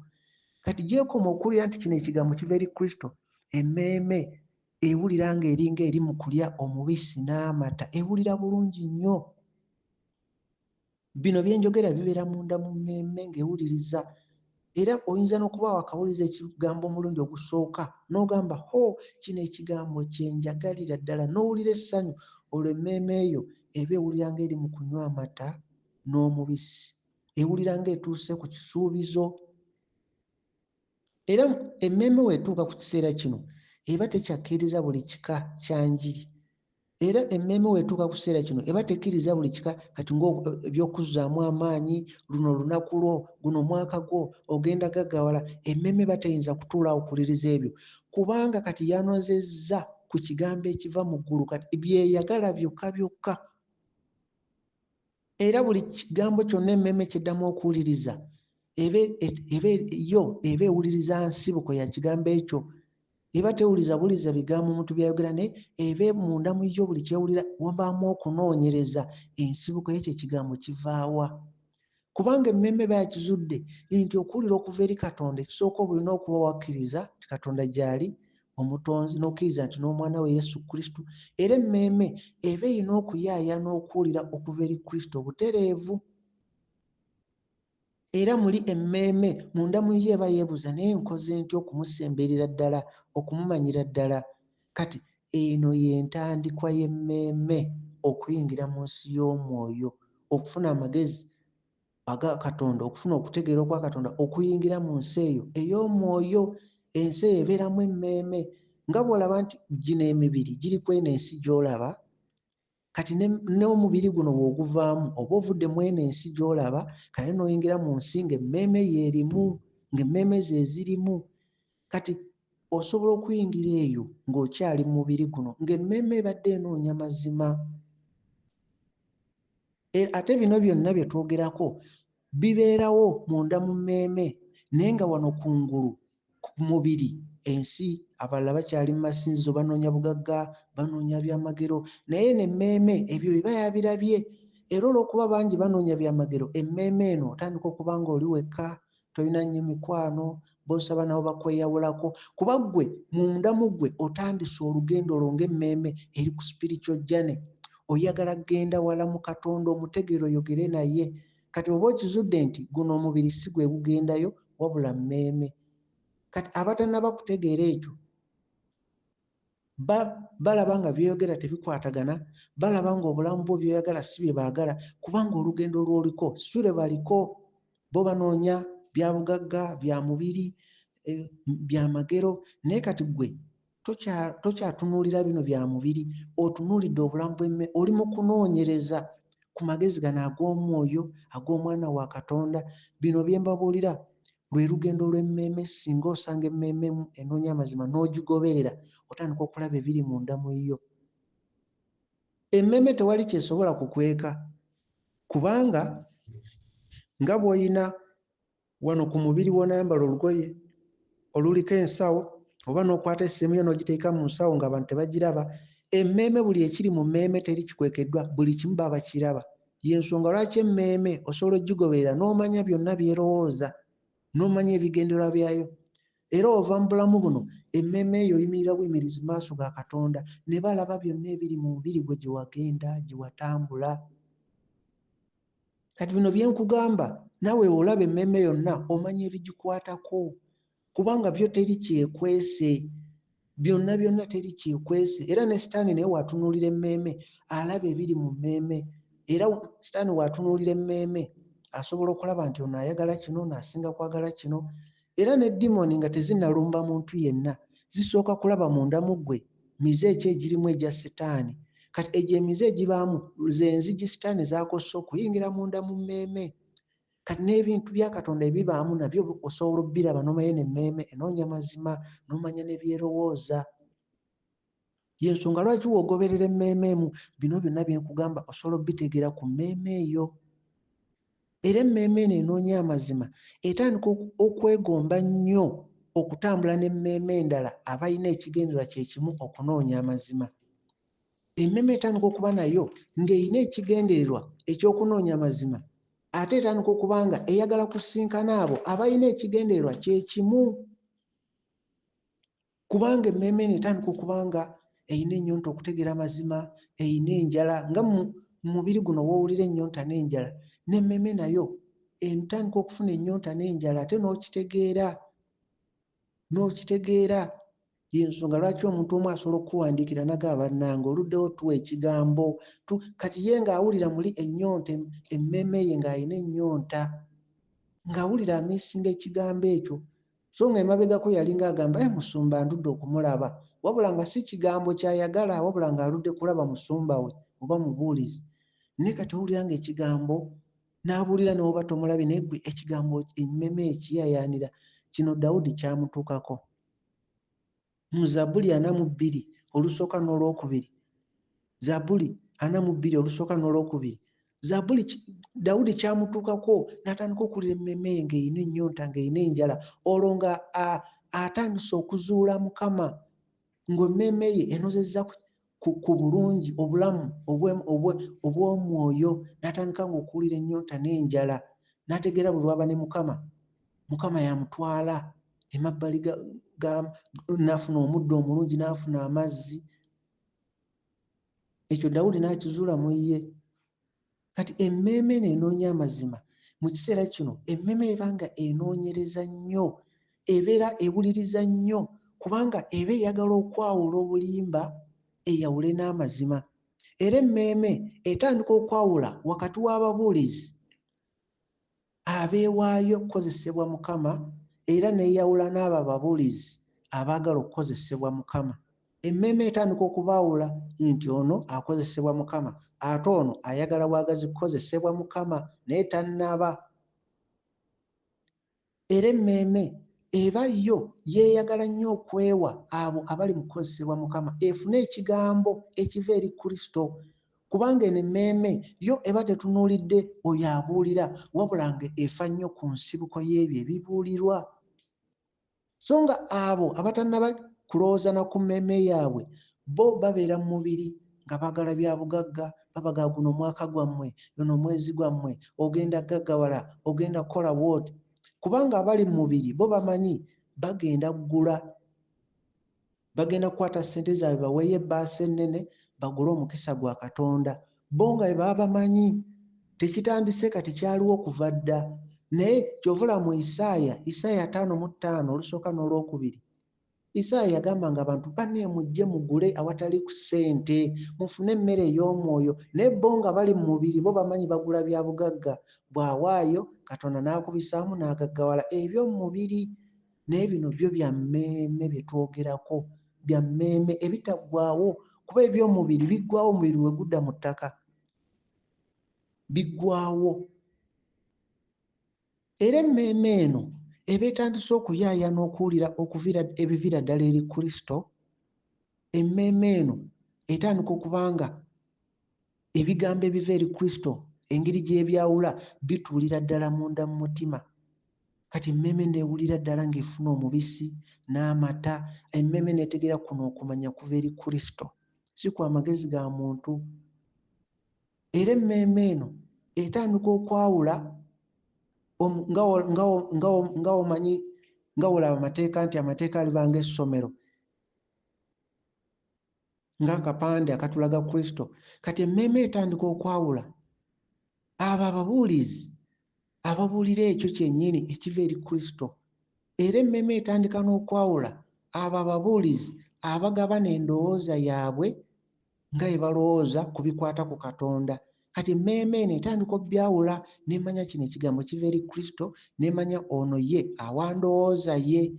Kati gy'ekoma okuwulira nti kino ekigambo kiva eri Kristo, emmeeme ewulira ng'eringa eri mu kulya omubisi n'amata, ewulira bulungi nnyo. Bino bye njogera bibeera munda mu mmeeme ng'ewuliriza. Era oyinza n'okuba wakawuliriza ekigambo omulundi ogusooka n'ogamba, ho, kino ekigambo kye njagalira ddala, n'owulira essanyu. Olwo emmeeme eyo eba ewulira ng'eri mu kunywa amata n'omubisi, ewulira ng'etuuse ku kisuubizo. Era emmeeme bw'etuuka ku kiseera kino eba tekyakkiriza buli kika kya njiri. Era emmeeme bw'etuuka ku kiseera kino eba tekkiriza buli kika, kati ng'ebyokuzzaamu amaanyi, luno lunaku lwo, guno mwaka gwo, ogenda gaggawala. Emmeeme eba teyinza kutuula awo kuwuliriza ebyo, kubanga kati yanozezza ku kigambo ekiva mu ggulu, kati byeyagala byokka byokka. Era buli kigambo kyonna emmeeme ky'eddamu okuwuliriza, yo eba ewuliriza nsibuko ya kigambo ekyo. Eba tewuliza buliza bigambo omuntu by'ayogera, naye eba munda mu yo buli kyewulira wabaamu okunoonyereza ensibuko y'ekyo ekigambo kivaawa. Kubanga emmeeme eba yakizudde nti okuwulira okuva eri Katonda, ekisooka obulina okuba wakkiriza nti Katonda gy'ali omutonzi, n'okkiriza nti n'omwana we Yesu Kristo. Era emmeeme eba erina okuyaaya n'okuwulira okuva eri Kristo obutereevu. Era muli emmeeme munda mu ye eba yeebuuza, naye nkoze ntya okumusemberera ddala, okumumanyira ddala? Kati eno y'entandikwa y'emmeeme okuyingira mu nsi y'omwoyo, okufuna amagezi aga Katonda, okufuna okutegeera okwa Katonda, okuyingira mu nsi eyo ey'omwoyo. Ensi eyo ebeeramu emmeeme. Nga bw'olaba nti gino emibiri giri ku eno ensi gy'olaba, kati n'omubiri guno bw'oguvaamu oba ovudde mu eno ensi gy'olaba, kale n'oyingira mu nsi ng'emmeeme y'erimu, ng'emmeeme ze zirimu. Kati osobola okuyingira eyo ng'okyali mu mubiri guno, ng'emmeeme ebadde enoonya mazima. Ate bino byonna bye twogerako bibeerawo munda mu mmeeme, naye nga wano kungulu ku mubiri ensi abalala bakyali mu masinzizo, banoonya bugagga, banoonya byamagero, naye eno emmeeme ebyo biba yabirabye. Era olw'okuba bangi banoonya byamagero, emmeeme eno otandika okuba ng'oli wekka, tolina nnyo mikwano, b'osaba nabo bakweyawulako, kuba ggwe munda mu ggwe otandise olugendo lwo ng'emmeeme eri ku spiritual journey. Oyagala kugenda wala mu Katonda, omutegeere, oyogere naye. Kati oba okizudde nti guno omubiri si gwe gugendayo, wabula mmeeme. Kati abatannaba kutegeera ekyo balaba nga by'oyogera tebikwatagana, balaba ng'obulamu bwo by'oyagala si bye baagala, kubanga olugendo lw'oliko si lwe baliko. Bo banoonya bya bugagga, bya mubiri, bya magero, naye kati ggwe tokyatunuulira bino bya mubiri, otunuulidde obulamu bw'emmere, oli mu kunoonyereza ku magezi gano ag'omwoyo ag'omwana wa Katonda. Bino bye mbabuulira lwe lugendo lw'emmeeme. Singa osanga emmeeme enoonya amazima n'ogigoberera, otandika okulaba ebiri munda mu yo. Emmeeme tewali ky'esobola kukweka, kubanga nga bw'olina wano ku mubiri w'onayambala olugoye oluliko ensawo, oba n'okwata essimu yo n'ogiteeka mu nsawo ng'abantu tebagiraba, emmeeme buli ekiri mu mmeeme teri kikwekeddwa, buli kimu baba bakiraba. Y'ensonga lwaki emmeeme osobola ogigoberera n'omanya byonna by'erowooza, n'omanya ebigendererwa byayo. Era ova mu bulamu buno Emmeeme eyo oyimirira buyimirizi mu maaso ga Katonda ne balaba byonna ebiri mu mubiri gwe gye wagenda, gye watambula. Kati bino bye nkugamba naawe olaba emmeeme yonna omanya ebigikwatako kubanga byo teri kyekwese. Byonna byonna teri kyekwese. Era ne Sitaani naye w'atunuulira emmeeme alaba ebiri mu mmeeme. Era Sitaani w'atunuulira emmeeme asobola okulaba nti ono ayagala kino, ono asinga kwagala kino. Era ne dimoni nga tezinnalumba muntu yenna zisooka kulaba munda mu ggwe mize ki egirimu egya Sitaani. Kati egyo emize egibaamu ze nzigi Sitaani z'akozesa okuyingira munda mu mmeeme. Kati n'ebintu bya Katonda ebibaamu nabyo osobola obbiraba n'omanya eno emmeeme enoonya mazima, n'omanya ne by'erowooza. Y'ensonga lwaki w'ogoberera emmeeme emu, bino byonna bye nkugamba osobola obbitegeera ku mmeeme eyo. Era emmeeme eno enoonya amazima etandika okwegomba nnyo okutambula n'emmeeme endala abalina ekigendererwa kye kimu okunoonya amazima. Emmeeme etandika okuba nayo ng'erina ekigendererwa eky'okunoonya amazima, ate etandika okuba nga eyagala kusisinkana abo abalina ekigendererwa kye kimu. Kubanga emmeeme eno etandika okuba nga erina ennyonta okutegeera amazima, erina enjala, nga mu mubiri guno w'owulira ennyonta n'enjala, n'emmeeme nayo etandika okufuna ennyonta n'enjala ate n'okitegeera, n'okitegeera. Y'ensonga lwaki omuntu omu asobola okukuwandiikira n'agamba bannange oluddewo tuwa ekigambo. Kati ye ng'awulira muli ennyonta, emmeeme ye ng'alina ennyonta, ng'awulira amiisinga ekigambo ekyo. So nga emabegako yalinga agamba, eh, musumba ndudde okumulaba. Wabula nga si kigambo ky'ayagala, wabula ng'aludde kulaba musumba we oba mubuulizi. Naye kati owulira ng'ekigambo n'abuulira n'oba tomulabye, naye ggwe ekigambo emmeeme ekiyayaanira. Kino Dawudi kyamutuukako. Mu Zabbuli 42 olusooka n'olwokubiri, Zabbuli 42 olusooka n'olwokubiri, Zabbuli Dawudi kyamutuukako n'atandika okuwulira emmeeme ye ng'erina ennyonta, ng'erina enjala, olwo nga atandise okuzuula Mukama, ng'emmeeme ye enozezza ku bulungi obulamu obw'omwoyo, n'atandika ng'okuwulira ennyonta n'enjala, n'ategeera bwe lwaba ne Mukama, Mukama yamutwala emabbali n'afuna omuddo omulungi, n'afuna amazzi. Ekyo Dawudi n'akizuula mu ye. Kati emmeeme eno enoonya amazima mu kiseera kino, emmeeme eba nga enoonyereza nnyo, ebeera ewuliriza nnyo, kubanga eba eyagala okwawula obulimba eyawule n'amazima. Era emmeeme etandika okwawula wakati w'ababuulizi abeewaayo okukozesebwa Mukama, era n'eyawula n'abo ababuulizi abaagala okukozesebwa Mukama. Emmeeme etandika okubaawula nti ono akozesebwa Mukama, ate ono ayagala bwagazi kukozesebwa Mukama naye tannaba. Era emmeeme eba yo yeeyagala nnyo okwewa abo abali mu kukozesebwa Mukama, efune ekigambo ekiva eri Kristo. Kubanga eno emmeeme yo eba tetunuulidde oyo abuulira, wabula nga efa nnyo ku nsibuko y'ebyo ebibuulirwa. So nga abo abatannaba kulowooza na ku mmeeme yaabwe, bo babeera mu mubiri nga baagala bya bugagga, babaga guno omwaka gwammwe, guno omwezi gwammwe, ogenda gaggawala, ogenda kukola bw'oti. Kubanga abali mu mubiri bo bamanyi bagenda kugula, bagenda kukwata ssente zaabwe baweeyo ebbaasa ennene bagule omukisa gwa Katonda. Bo nga bwe baba bamanyi, tekitandise kati kyaliwo okuva dda. Naye ky'ova olaba mu Isaaya, Isaaya 55 olusooka n'olwokubiri, Isaaya yagamba nga abantu banne mujje mugule awatali ku ssente, mufune emmere ey'omwoyo. Naye bo nga bali mu mubiri bo bamanyi bagula bya bugagga. Bw'awaayo Katonda n'akubisaamu n'agaggawala eby'omu mubiri. Naye bino byo bya mmeeme bye twogerako, bya mmeeme ebitaggwaawo, kuba eby'omubiri biggwaawo omubiri we gudda mu ttaka, biggwaawo. Era emmeeme eno eba etandise okuyaayana okuwulira ebiviira ddala eri Kristo. Emmeeme eno etandika okuba nga ebigambo ebiva eri Kristo engeri gy'ebyawula bituulira ddala munda mu mutima. Kati emmeeme n'ewulira ddala ng'efuna omubisi n'amata, emmeeme n'etegeera kuno okumanya kuva eri Kristo, si kwa magezi ga muntu. Era emmeeme eno etandika okwawula nga omanyi, nga wolaba amateeka nti amateeka aliba ng'essomero. Ng'akapande akatulaga Kristo. Kati emmeeme etandika okwawula abo ababuulizi ababuulira ekyo kyennyini ekiva eri Kristo. Era emmeeme etandika n'okwawula abo ababuulizi abagabana endowooza yaabwe nga bwe balowooza ku bikwata ku Katonda. Kati emmeeme eno etandika obyawula n'emanya kino ekigambo kiva eri Kristo, n'emanya ono ye awa ndowooza ye,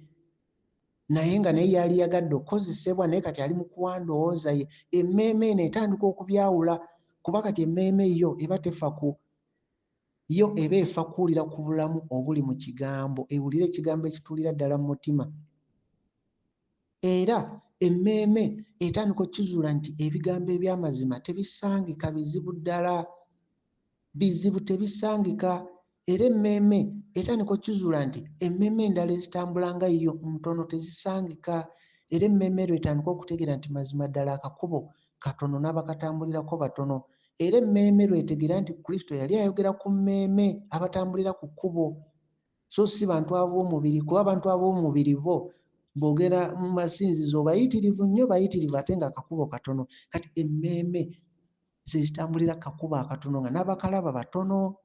naye nga naye yali yagadde okukozesebwa, naye kati ali mu kuwa ndowooza ye. Emmeeme eno etandika okubyawula, kuba kati emmeeme yo eba tefa ku yo, eba efa kuwulira ku bulamu obuli mu kigambo, ewulire ekigambo ekituulira ddala mu mutima. Era emmeeme etandika okukizuula nti ebigambo eby'amazima tebisangika, bizibu ddala, bizibu, tebisangika. Era emmeeme etandika okukizuula nti emmeeme endala ezitambula nga yo ntono, tezisangika. Era emmeeme ero etandika okutegeera nti mazima ddala akakubo katono n'abakatambulirako batono. Era emmeeme lwetegeera nti Kristo yali ayogera ku mmeeme abatambulira ku kkubo, so si bantu ab'omubiri, kuba abantu ab'omubiri bo bw'ogenda mu masinzizo bayitirivu nnyo, bayitirivu, ate nga akakubo katono. Kati emmeeme zezitambulira kakubo akatono nga n'abakalaba batono.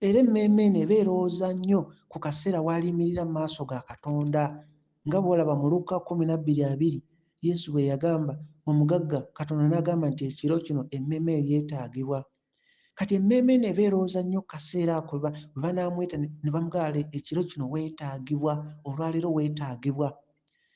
Era emmeeme eno eba erowooza nnyo ku kaseera w'aliyimirira mu maaso ga Katonda, nga bw'olaba mu Lukka 12:20, Yesu bwe yagamba omugagga, Katonda n'agamba nti ekiro kino emmeeme eyo yeetaagibwa. Kati emmeeme eno eba erowooza nnyo ku kaseera ako we banaamuyita ne bamugamba ekiro kino weetaagibwa, olwaleero weetaagibwa.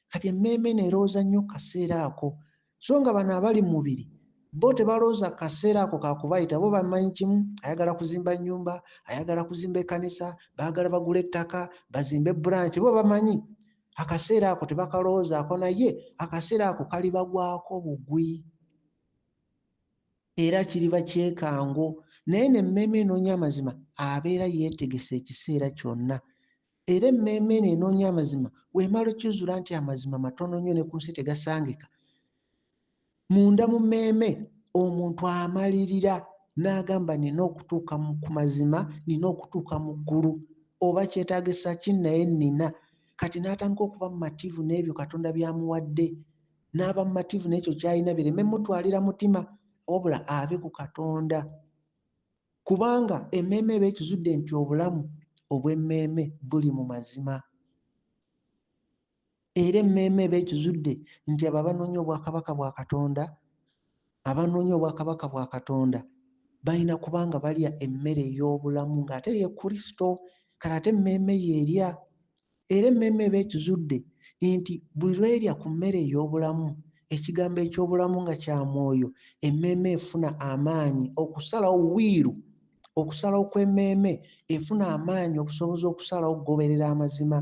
Kati emmeeme eno erowooza nnyo ku kaseera ako, so nga bano abali mu mubiri bo tebalowooza ku kaseera ako ka kubayita. Bo bamanyi kimu, ayagala kuzimba nnyumba, ayagala kuzimba ekkanisa, baagala bagule ettaka, bazimbe branch. Bo bamanyi akaseera ako tebakalowoozaako, naye akaseera ako kalibagwako bugwi, era kiriba kyekango. Naye nemmeeme enoonya amazima abeera yeetegese ekiseera kyonna. Era emmeeme eno enoonya amazima bw'emala okkizuula nti amazima matono nnyo ne ku nsi tegasangika, munda mu mmeeme omuntu amalirira n'agamba nina okutuuka ku mazima, nina okutuuka mu ggulu, oba kyetaagisa ki naye nina. Kati n'atandika okuba mumativu n'ebyo Katonda by'amuwadde, n'aba mumativu n'ekyo ky'alina, bireme mutwalira mutima, wabula abe ku Katonda. Kubanga emmeeme eba ekizudde nti obulamu obw'emmeeme buli mu mazima. Era emmeeme eba ekizudde nti abo abanoonya obwakabaka bwa Katonda, abanoonya obwakabaka bwa Katonda balina kubanga balya emmere ey'obulamu ng'ate ye Kristo. Kale ate emmeeme y'erya. Era emmeeme eba ekizudde nti buli lw'erya ku mmere ey'obulamu, ekigambo eky'obulamu nga kya mwoyo, emmeeme efuna amaanyi okusalawo wiiru, okusalawo kw'emmeeme efuna amaanyi obusobozi okusalawo okugoberera amazima.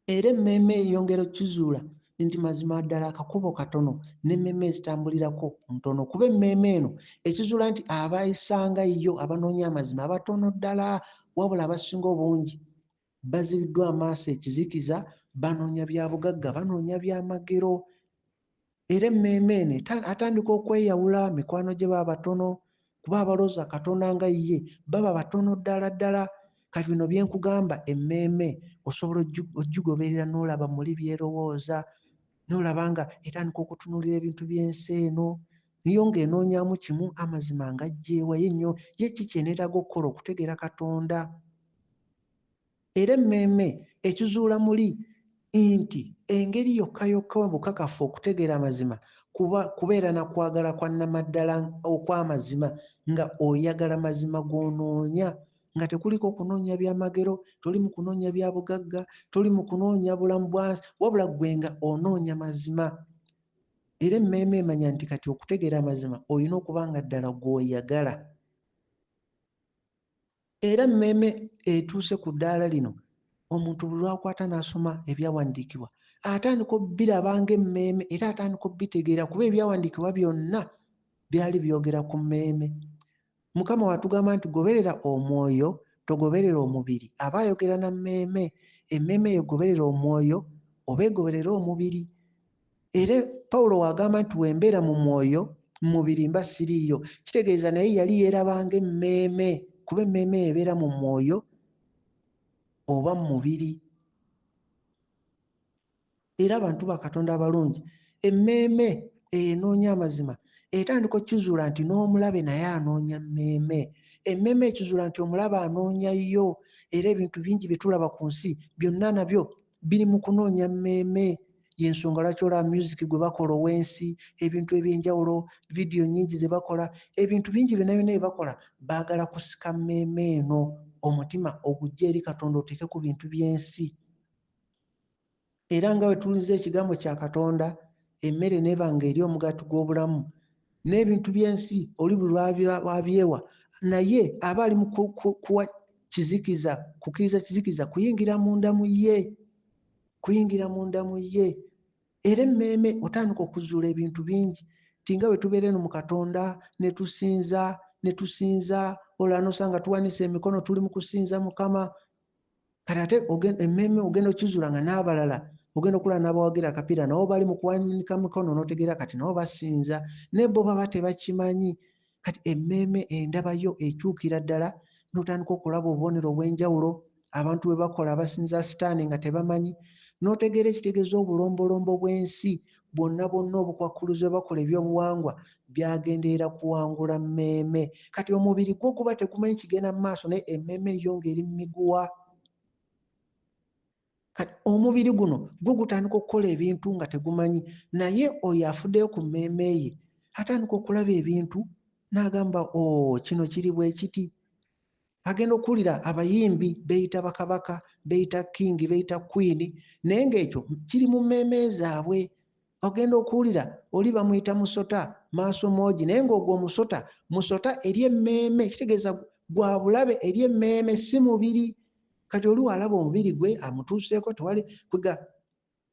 Era emmeeme eyongera okukizuula nti mazima ddala akakubo katono n'emmeeme ezitambulirako ntono, kuba emmeeme eno ekizuula nti abayisanga yo abanoonya amazima abatono ddala, wabula abasinga obungi bazibiddwa amaaso ekizikiza, banoonya bya bugagga, banoonya byamagero. Era emmeeme eno atandika okweyawula, mikwano gye baba batono, kuba abalowooza Katonda nga ye baba batono ddala ddala. Kati bino bye nkugamba, emmeeme osobola ogigoberera n'olaba muli by'erowooza, n'olaba nga etandika okutunuulira ebintu by'ensi eno, yo ng'enoonyamu kimu amazima ng'aggyeewa ye nnyo, ye ki kyeneetaaga okukola okutegeera Katonda. Era emmeeme ekizuula muli nti engeri yokka yokka bukakafu okutegeera amazima kuba kubeera na kwagala kwa nnamaddala okw'amazima, nga oyagala mazima g'onoonya, nga tekuliko kunoonya byamagero, toli mu kunoonya bya bugagga, toli mu kunoonya bulamu bwa nsi, wabula ggwe nga onoonya mazima. Era emmeeme emanya nti kati okutegeera amazima olina okuba nga ddala gw'oyagala. Era emmeeme etuuse ku ddaala lino, omuntu buli lw'akwata n'asoma ebyawandiikibwa atandika obbiraba ng'emmeeme, era atandika obbitegeera, kuba ebyawandiikibwa byonna byali byogera ku mmeeme. Mukama watugamba nti goberera omwoyo, togoberera omubiri, aba ayogera na mmeeme. Emmeeme egoberera omwoyo oba egoberera omubiri. Era Pawulo w'agamba nti wembeera mu mwoyo, mu mubiri mba siriiyo, kitegeeza naye yali yeerabanga emmeeme, kuba emmeeme ebeera mu mwoyo oba mu mubiri. Era abantu ba Katonda abalungi, emmeeme enoonya amazima etandika okukizuula nti n'omulabe naye anoonya mmeeme. Emmeeme ekizuula nti omulabe anoonya yo, era ebintu bingi bye tulaba ku nsi byonna nabyo biri mu kunoonya mmeeme. Y'ensonga lwaki olaba music gwe bakola ow'ensi, ebintu eby'enjawulo, vidiyo nnyingi ze bakola, ebintu bingi byonna byonna bye bakola, baagala kusika mmeeme eno, omutima ogujje eri Katonda oteeke ku bintu by'ensi. Era nga bwe tuwuliriza ekigambo kya Katonda, emmere n'eba ng'eri omugaati gw'obulamu, n'ebintu by'ensi oli buli lw'abyewa, naye aba ali mu kuwa kizikiza, kukkiriza kizikiza kuyingira munda mu ye, kuyingira munda mu ye. Era emmeeme otandika okuzuula ebintu bingi, nti nga bwe tubeera eno mu Katonda ne tusinza, ne tusinza, olaba n'osanga tuwanise emikono tuli mu kusinza Mukama. Kati ate emmeeme ogenda okizuula nga n'abalala ogenda okulaba n'abawagira akapiira nabo bali mu kuwanika mikono, n'otegeera kati nabo basinza, naye bo baba tebakimanyi. Kati emmeeme endabayo ekyukira ddala, n'otandika okulaba obubonero obw'enjawulo abantu bwe bakola abasinza sitaani nga tebamanyi, n'otegeera ekitegeeza obulombolombo bw'ensi bwonna bwonna obukwakkulizo bwe bakola ebyobuwangwa byagenderera kuwangula mmeeme. Kati omubiri gwo guba tegumanyi kigenda mu maaso, naye emmeeme yo ng'eri mu miguwa. Kati omubiri guno gwo gutandika okukola ebintu nga tegumanyi, naye oyo afuddeyo ku mmeeme ye atandika okulaba ebintu n'agamba, oh, kino kiri bwe kiti. Agenda okuwulira abayimbi beeyita bakabaka, beeyita king, beeyita queen, naye ng'ekyo kiri mu mmeeme zaabwe. Ogenda okuwulira oli bamuyita musota, maaso moogi, naye ng'ogwo omusota, musota eri emmeeme, kitegeeza gwa bulabe eri emmeeme, si mubiri. Kati oli w'alaba omubiri gwe amutuuseeko tewali kwega.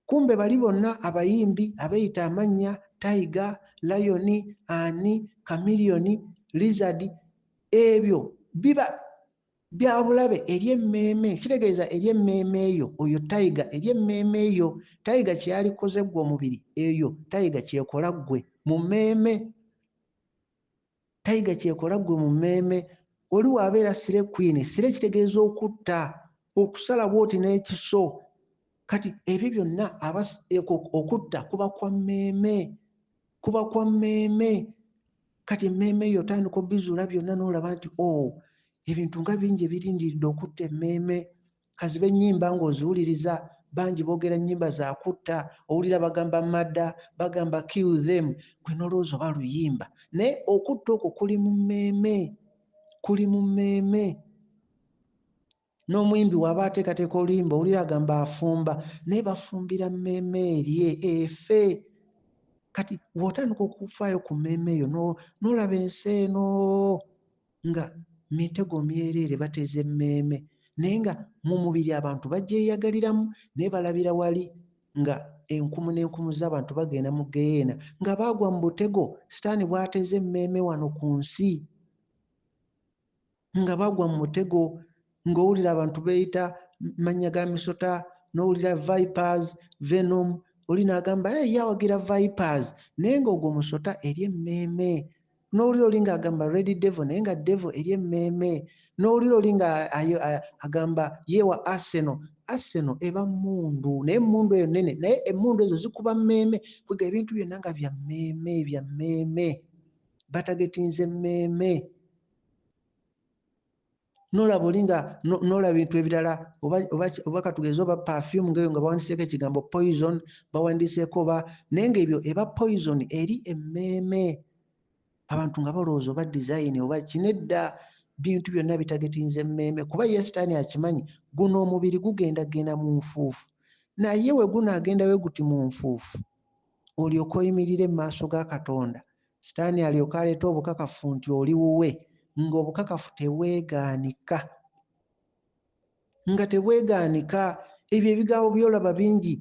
Kumbe bali bonna abayimbi abeeyita amannya tiger, lion, ani, chameleon, lizard, ebyo biba bya bulabe eri emmeeme, kitegeeza eri emmeeme eyo, oyo tiger eri emmeeme eyo, tiger kye yalikoze ggwe omubiri, eyo tiger ky'ekola ggwe mu mmeeme. Tiger ky'ekola ggwe mu mmeeme. Oli w'abeera slay queen, slay kitegeeza okutta, okusala bw'oti n'ekiso. Kati ebyo byonna okutta kuba kwa mmeeme, kuba kwa mmeeme. Kati emmeeme eyo otandika obizuula byonna n'olaba nti, oh, ebintu nga bingi ebirindiridde okutta emmeeme. Kazibe ennyimba ng'oziwuliriza, bangi boogera nnyimba za kutta, owulira bagamba murder, bagamba kill them, gwe n'olowooza oba luyimba. Naye okutta okwo kuli mu mmeeme, kuli mu mmeeme. N'omuyimbi bw'aba ateekateeka oluyimba owulira agamba afumba, naye bafumbira mmeeme erye efe. Kati bw'otandika okufaayo ku mmeeme eyo n'olaba ensi eno nga mitego myereere bateeze mmeeme, naye nga mu mubiri abantu bagyeyagaliramu, naye balabira wali nga enkumu n'enkumu z'abantu bagenda mu ggeyeena nga baagwa mu butego sitaani bw'ateze emmeeme wano ku nsi, nga bagwa mu mutego. Ng'owulira abantu beeyita mannya ga misota, n'owulira vipers, venom, oli n'agamba, hey, ye awagira vipers, naye ng'ogwo musota eri emmeeme. N'owulira oli ng'agamba red devil, naye nga devil eri emmeeme. N'owulira oli nga agamba ye wa Arsenal, Arsenal eba mmundu, naye emmundu eyo nnene, naye emmundu ezo zikuba mmeeme. Kwega ebintu byonna nga bya mmeeme, bya mmeeme, batagetinze mmeeme. N'olaba oli nga n'olaba ebintu ebirala, oba katugeze oba perfume ng'eyo nga bawandiiseeko ekigambo poison, bawandiiseeko oba, naye ng'ebyo eba poison eri emmeeme. Abantu nga balowooza oba design oba ki, nedda, bintu byonna bitagetinze mmeeme, kuba ye sitaani akimanyi guno omubiri gugenda genda mu nfuufu, naye we gunaagenda we guti mu nfuufu, olyoke oyimirire mu maaso ga Katonda, sitaani alyoke aleete obukakafu nti oli wuwe, ng'obukakafu tebwegaanika, nga tebwegaanika. Ebyo ebigambo by'olaba bingi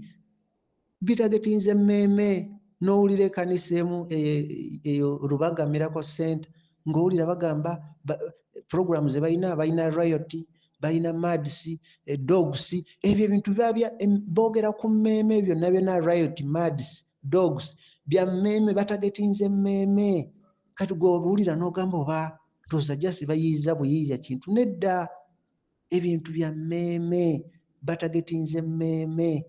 bitagetinze mmeeme. N'owulira ekkanisa emu eyo Lubaga Miracle Center, ng'owulira bagamba program ze balina, balina riot, balina mads, dogs, ebyo ebintu biba boogera ku mmeeme byonna byonna, riot, mads, dogs, bya mmeeme, batagetinze mmeeme. Kati gwe obiwulira n'ogamba oba ndowooza just bayiiza buyiiya kintu, nedda, ebintu bya mmeeme, batagetinze mmeeme.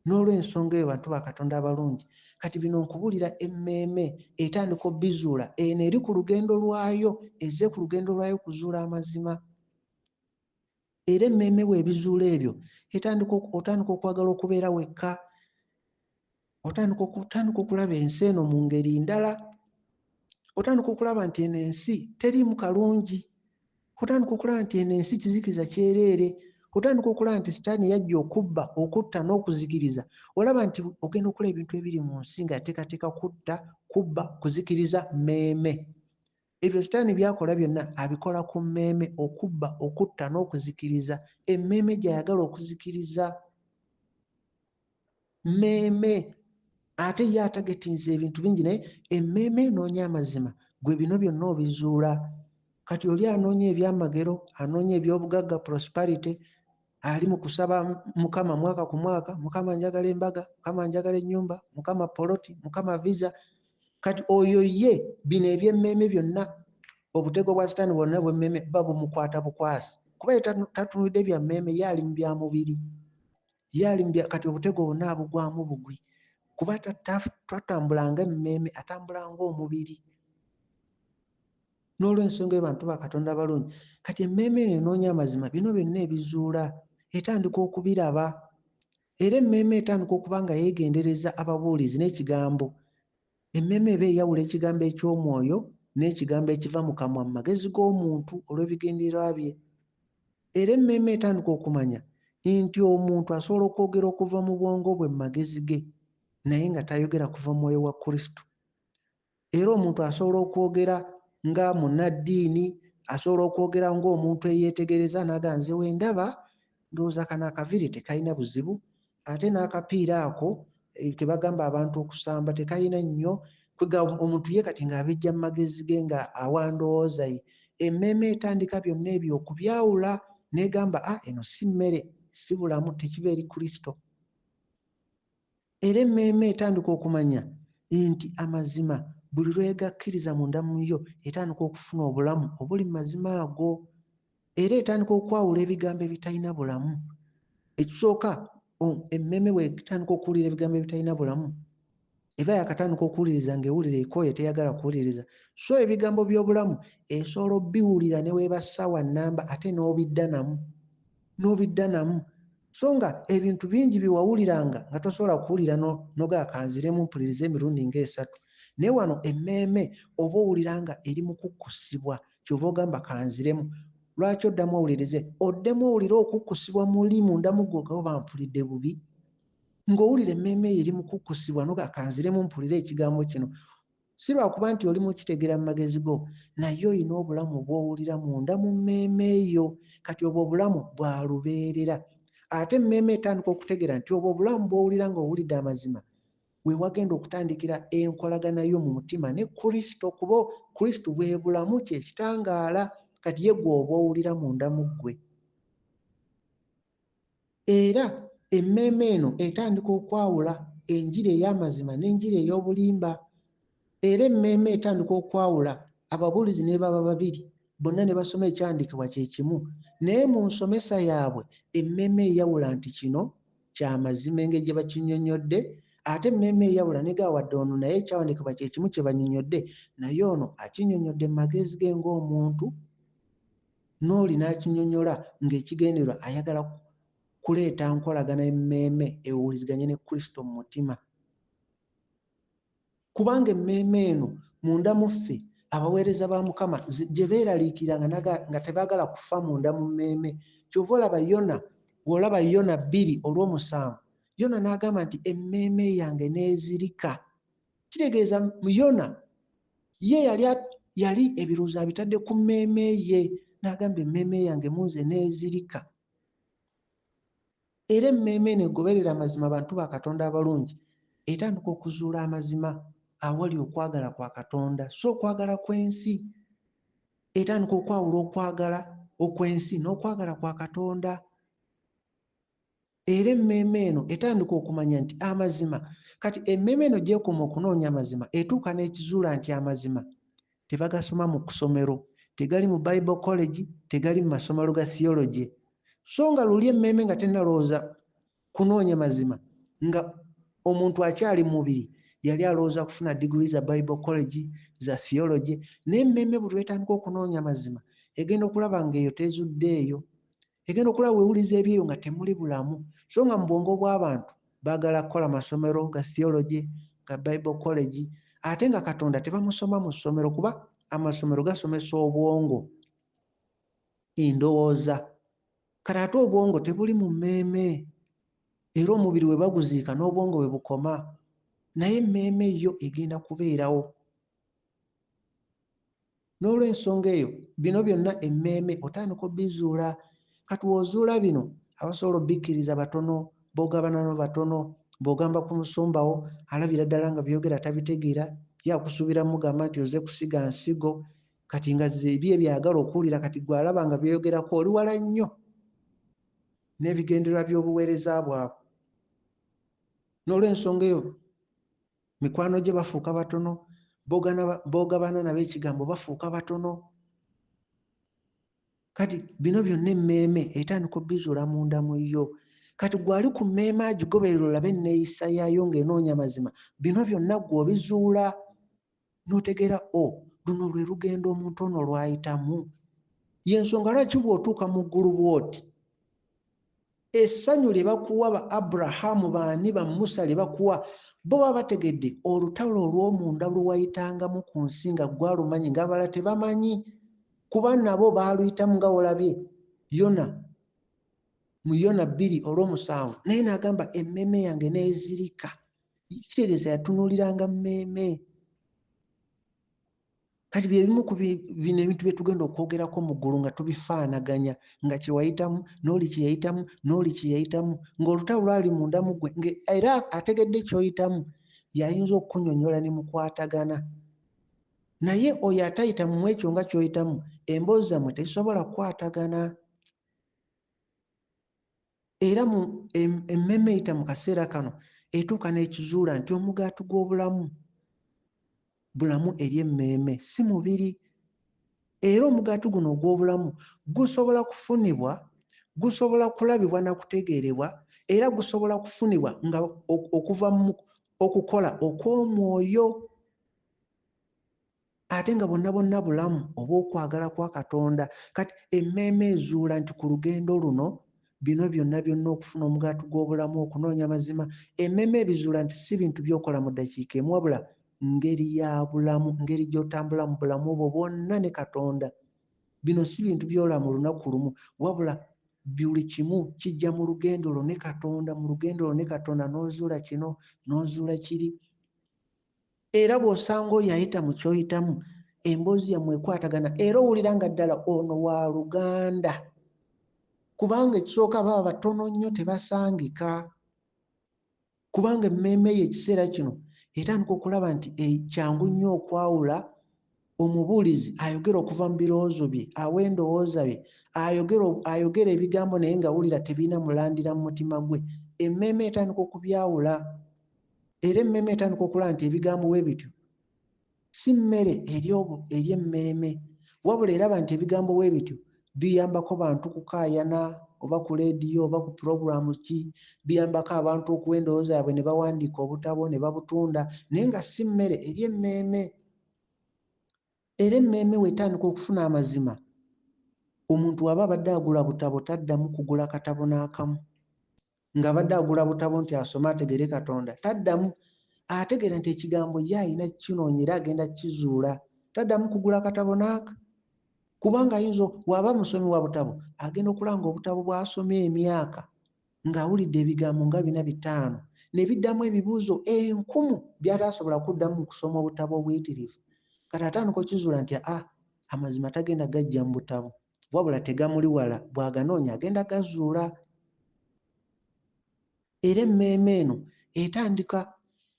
N'olw'ensonga eyo bantu ba Katonda abalungi, kati bino nkubuulira emmeeme etandika obizuula, eno eri ku lugendo lwayo, ezze ku lugendo lwayo kuzuula amazima. Era emmeeme bw'ebizuula ebyo, otandika okwagala okubeera wekka, otandika okulaba ensi eno mu ngeri ndala, otandika okulaba nti eno ensi teriimu kalungi, otandika okulaba nti eno ensi kizikiza kyereere, otandika okulaba nti sitaani yajja okubba, okutta n'okuzikiriza. Olaba nti ogenda okulaba ebintu ebiri mu nsi nga yateekateeka kutta, kubba, kuzikiriza mmeeme. Ebyo sitaani by'akola byonna abikola ku mmeeme, okubba, okutta n'okuzikiriza. Emmeeme gy'ayagala okuzikiriza. Mmeeme. Ate ye atagetinze ebintu bingi, naye emmeeme enoonya amazima, gwe bino byonna obizuula. Kati oli anoonya ebyamagero, anoonya eby'obugagga, prosperity, ali mu kusaba Mukama mwaka ku mwaka, Mukama njagala embaga, Mukama njagala ennyumba, Mukama poloti, Mukama visa. Kati oyo ye bino eby'emmeeme byonna, obutego bwa sitaani bwonna bw'emmeeme buba bumukwata bukwasi. Kuba ye tatunulidde bya mmeeme, ye ali mu bya mubiri. Ye ali mu bya, kati obutego bwonna abugwamu bugwi. Kuba tatambula ng'emmeeme, atambula ng'omubiri. N'olw'ensonga eyo bantu ba Katonda abalungi, kati emmeeme eno enoonya amazima, bino byonna ebizuula, etandika okubiraba. Era emmeeme etandika okuba nga yeegendereza ababuulizi n'ekigambo. Emmeeme eba eyawula ekigambo eky'omwoyo n'ekigambo ekiva mu kamwa mu magezi g'omuntu olw'ebigendererwa bye. Era emmeeme etandika okumanya nti omuntu asobola okwogera okuva mu bwongo bwe mu magezi ge, naye nga tayogera kuva mu mwoyo wa Kristo. Era omuntu asobola okwogera nga munnaddiini, asobola okwogera ng'omuntu eyeetegereza n'agamba nze we ndaba, ndowooza kano akaviiri tekalina buzibu, ate n'akapiira ako ke bagamba abantu okusamba tekalina nnyo. Kwega omuntu ye kati ng'abijja mu magezi ge nga awa ndowooza ye. Emmeeme etandika byonna ebyo okubyawula n'egamba, eno si mmere, si bulamu, tekiba eri Kristo. Era emmeeme etandika okumanya nti amazima buli lw'egakkiriza munda mu yo etandika okufuna obulamu obuli mu mazima ago. Era etandika okwawula ebigambo ebitalina bulamu. Ekisooka, emmeeme bw'etandika okuwulira ebigambo ebitalina bulamu, eba yakatandika okuwuliriza ng'ewulira ekooye teyagala kuwuliriza. So ebigambo by'obulamu esobola obbiwulira ne weeba ssaawa nnamba ate n'obidda namu. N'obidda namu. So nga ebintu bingi bye wawuliranga nga tosobola kuwulira n'ogamba kanziremu mpulirize emirundi ng'esatu. Naye wano emmeeme oba owulira nga eri mu kukkusibwa, ky'ova ogamba kanziremu. Lwaki oddamu owulirize? Oddemu owulire okukkusibwa muli munda mu ggwe oba mpulidde bubi. Ng'owulira emmeeme eyo eri mu kukkusibwa n'ogamba kanziremu mpulire ekigambo kino. Si lwakuba nti oli mu kitegeera mu magezi go, naye olina obulamu bw'owulira munda mu mmeeme eyo. Kati obwo obulamu bwa lubeerera. Ate emmeeme etandika okutegeera nti obwo obulamu bw'owulira ng'owulidde amazima, we wagenda okutandikira enkolagana yo mu mutima ne Kristo, kuba Kristo bwe bulamu kye kitangaala, kati ye gwe oba owulira munda mu ggwe. Era emmeeme eno etandika okwawula enjiri ey'amazima n'enjiri ey'obulimba. Era emmeeme etandika okwawula ababuulizi ne baba babiri, bonna ne basoma ekyandiikibwa kye kimu. Naye mu nsomesa yaabwe emmeeme eyawula nti kino kya mazima engeri gye bakinnyonnyodde, ate emmeeme eyawula ne gamba wadde ono naye ekyawandiikibwa kye kimu kye bannyonnyodde, naye ono akinnyonnyodde mu magezi ge ng'omuntu, n'oli n'akinnyonnyola ng'ekigendererwa ayagala kuleeta nkolagana emmeeme ewuliziganye ne Kristo mu mutima. Kubanga emmeeme eno munda mu ffe abaweereza ba Mukama gye beeraliikirira nga tebaagala kufa munda mu mmeeme. Ky'ova olaba Yona, bw'olaba Yona 2:7, Yona n'agamba nti emmeeme yange n'ezirika. Kitegeeza Yona ye yali ebirowoozo abitadde ku mmeeme ye, n'agamba emmeeme yange mu nze n'ezirika. Era emmeeme eno egoberera amazima bantu ba Katonda abalungi, etandika okuzuula amazima awali okwagala kwa Katonda, so okwagala kw'ensi. Etandika okwawula okwagala okw'ensi n'okwagala kwa Katonda. Era emmeeme eno etandika okumanya nti amazima, kati emmeeme eno gy'ekoma okunoonya amazima, etuuka n'ekizuula nti amazima tebagasoma mu ssomero, tegali mu Bible College, tegali mu masomero ga theology. So nga luli emmeeme nga tennalowooza kunoonya mazima, Nga omuntu akyali mu mubiri yali alowooza kufuna diguli za Bible College, za theology, naye emmeeme buli lw'etandika okunoonya amazima egenda okulaba ng'eyo tezuddeeyo. Egenda okulaba weewuliza ebyeyo nga temuli bulamu. So nga mu bwongo bw'abantu baagala kukola masomero ga theology, ga Bible College, ate nga Katonda tebamusoma mu ssomero kuba amasomero gasomesa obwongo, endowooza. Kati ate obwongo tebuli mu mmeeme, era omubiri we baguziika n'obwongo we bukoma, naye emmeeme yo egenda kubeerawo. N'olw'ensonga eyo bino byonna emmeeme otandika obizuula. Kati w'ozuula bino abasobola obikkiriza batono, b'ogabana nabo batono, bw'ogamba ku musumbawo alabira ddala nga by'oyogera tabitegeera, ye akusuubira mugamba nti oze kusiga nsigo, kati nga bye byagala okuwulira, kati gwe alaba nga by'oyogerako oli wala nnyo n'ebigendererwa by'obuweereza bwabwe. N'olw'ensonga eyo mikwano gye bafuuka batono, b'ogabana nabo ekigambo bafuuka batono. Kati bino byonna emmeeme etandika obizuula munda mu yo. Kati gw'ali ku mmeeme agigoberera olabe enneeyisa yaayo ng'enoonya mazima, bino byonna ggwe obizuula n'otegeera o luno lwe lugendo omuntu ono lw'ayitamu. Y'ensonga lwaki bw'otuuka mu ggulu bw'oti essanyu lye bakuwa ba Abrahamu baani ba Musa lye bakuwa, bo baba bategedde olutalo olw'omunda lwe wayitangamu ku nsi nga gwalumanyi ng'abalala tebamanyi, kuba nabo baaluyitamu nga wolabye Yona mu Yona 2:7, naye n'agamba emmeeme yange n'ezirika. Kitegeeza yatunuuliranga mmeeme. Kati bye bimu ku bino ebintu bye tugenda okwogerako mu ggulu nga tubifaanaganya, nga kye wayitamu n'oli kye yayitamu n'oli kye yayitamu, ng'olutalo lwali munda mu ggwe, era ategedde ky'oyitamu y'ayinza okukunnyonnyola ne mukwatagana. Naye oyo atayita mu ekyo nga ky'oyitamu, emboozi zammwe tezisobola kukwatagana. Era emmeeme eyita mu kaseera kano etuuka n'ekizuula nti omugaati gw'obulamu bulamu eri emmeeme, si mubiri. Era omugaati guno ogw'obulamu gusobola kufunibwa, gusobola kulabibwa na kutegeerebwa, era gusobola kufunibwa nga okuva mu okukola okw'omwoyo, ate nga bonna bonna bulamu obw'okwagala kwa Katonda. Kati emmeeme ezuula nti ku lugendo luno bino byonna byonna okufuna omugaati gw'obulamu, okunoonya amazima, emmeeme ebizuula nti si bintu by'okola mu ddakiika emu, wabula ngeri ya bulamu, ngeri gy'otambula mu bulamu bwo bwonna ne Katonda. Bino si bintu by'ola mu lunaku lumu, wabula buli kimu kijja mu lugendo lwo ne Katonda, mu lugendo lwo ne Katonda n'ozuula kino, n'ozuula kiri. Era bw'osanga oyo ayita mu ky'oyitamu, emboozi yammwe ekwatagana, era owulira nga ddala ono wa luganda. Kubanga ekisooka baba batono nnyo tebasangika. Kubanga emmeeme ye ekiseera kino etandika okulaba nti kyangu nnyo okwawula omubuulizi ayogera okuva mu birowoozo bye, awa endowooza bye, ayogera ebigambo naye ng'awulira tebirina mulandira mu mutima gwe. Emmeeme etandika okubyawula. Era emmeeme etandika okulaba nti ebigambo bwe bityo si mmere eri emmeeme, wabula eraba nti ebigambo bwe bityo biyambako bantu kukaayana oba ku leediyo oba ku pulogulaamu ki, biyambako abantu okuwa endowooza yaabwe ne bawandiika obutabo ne babutunda, naye nga si mmere eri emmeeme. Era emmeeme bw'etandika okufuna amazima, omuntu bw'aba abadde agula butabo taddamu kugula katabo n'akamu. Ng'abadde agula butabo nti asome ategere Katonda, taddamu. Ategeera nti ekigambo ye alina kukinoonya era agenda kukizuula. Taddamu kugula katabo n'aka. Kubanga ayinza bw'aba musomi wa butabo, agenda okulaba ng'obutabo bw'asomye emyaka ng'awulidde ebigambo nga 4 5 ne biddamu ebibuuzo 1000 by'ataasobola kuddamu mu kusoma obutabo obuyitirivu. Kati atandika okukizuula nti amazima tagenda gajja mu butabo, wabula tegamuli wala, bw'aganoonya agenda gazuula. Era emmeeme eno etandika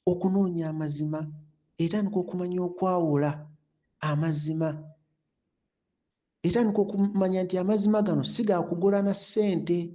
okunoonya amazima, etandika okumanya okwawula amazima, etandika okumanya nti amazima gano si ga kugula na ssente.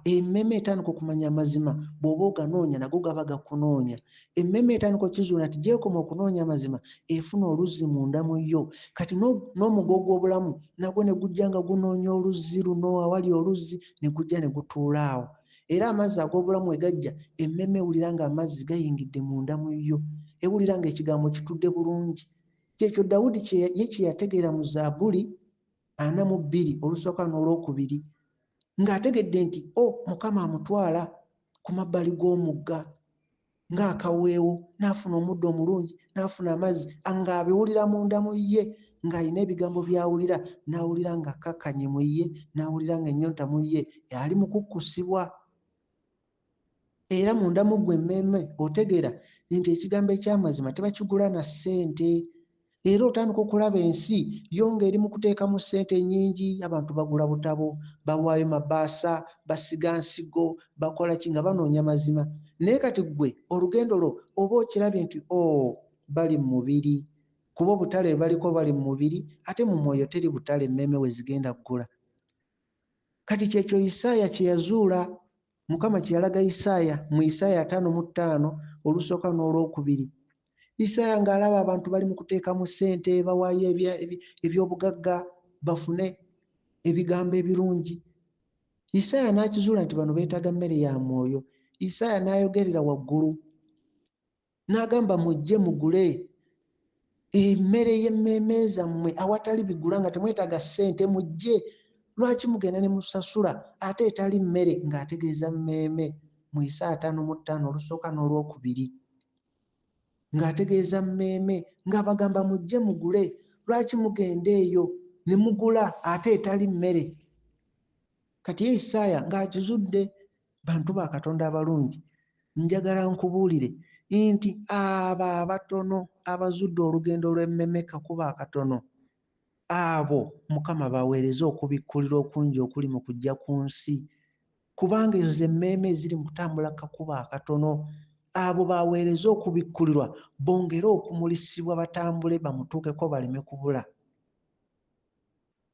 Emmeeme etandika okumanya amazima, bw'oba oganoonya nago gaba gakunoonya. Emmeeme etandika okukizuula nti gy'ekoma okunoonya amazima, efuna oluzzi munda mu yo. Kati n'omugo gw'obulamu nagwo ne gujja nga gunoonya oluzzi luno, awali oluzzi ne gujja ne gutuula awo. Era amazzi ag'obulamu we gajja, emmeeme ewulira ng'amazzi gayingidde munda mu yo, ewulira ng'ekigambo kitudde bulungi. Kyekyo Dawudi ye kye yategeera mu Zaabuli 42 olusooka n'olwokubiri, ng'ategedde nti o Mukama amutwala ku mabbali g'omugga ng'akaweewo, n'afuna omuddo omulungi, n'afuna amazzi, ng'abiwulira munda mu ye, ng'alina ebigambo by'awulira, n'awulira ng'akkakkanye mu ye, n'awulira ng'ennyonta mu ye, ali mu kukkusibwa. Era munda mu ggwe emmeeme otegeera nti ekigambo eky'amazima tebakigula na ssente. Era otandika okulaba ensi yo ng'eri mu kuteekamu ssente nnyingi, abantu bagula butabo, bawaayo mabaasa, basiga nsigo, bakola ki nga banoonya mazima. Naye kati ggwe olugendo lwo oba okirabye nti o bali mu mubiri, kuba obutale bwe baliko bali mu mubiri, ate mu mwoyo teri butale emmeeme we zigenda kugula. Kati kyekyo Isaaya kye yazuula, Mukama kye yalaga Isaaya mu Isaaya 55 olusooka n'olwokubiri. Isaaya ng'alaba abantu bali mu kuteekamu ssente, bawaayo eby'obugagga bafune ebigambo ebirungi. Isaaya n'akizuula nti bano beetaaga mmere ya mwoyo. Isaaya n'ayogerera waggulu n'agamba, mujje mugule emmere y'emmeeme zammwe awatali bigula, nga temwetaaga ssente, mujje. Lwaki mugenda ne musasula ate etali mmere, ng'ategeeza mmeeme mu Isaaya 55 olusooka n'olwokubiri, ng'ategeeza mmeeme, ng'abagamba mujje mugule. Lwaki mugenda eyo ne mugula ate etali mmere? Kati ye Isaaya ng'akizudde. Bantu ba Katonda abalungi, njagala nkubuulire nti abo abatono abazudde olugendo lw'emmeme kakuba akatono, abo Mukama baweereze okubikkulirwa okungi okuli mu kujja ku nsi, kubanga ezo ze mmeeme eziri mu kutambula kakuba akatono. Abo baweereze okubikkulirwa bongere okumulisibwa, batambule bamutuukeko baleme kubula.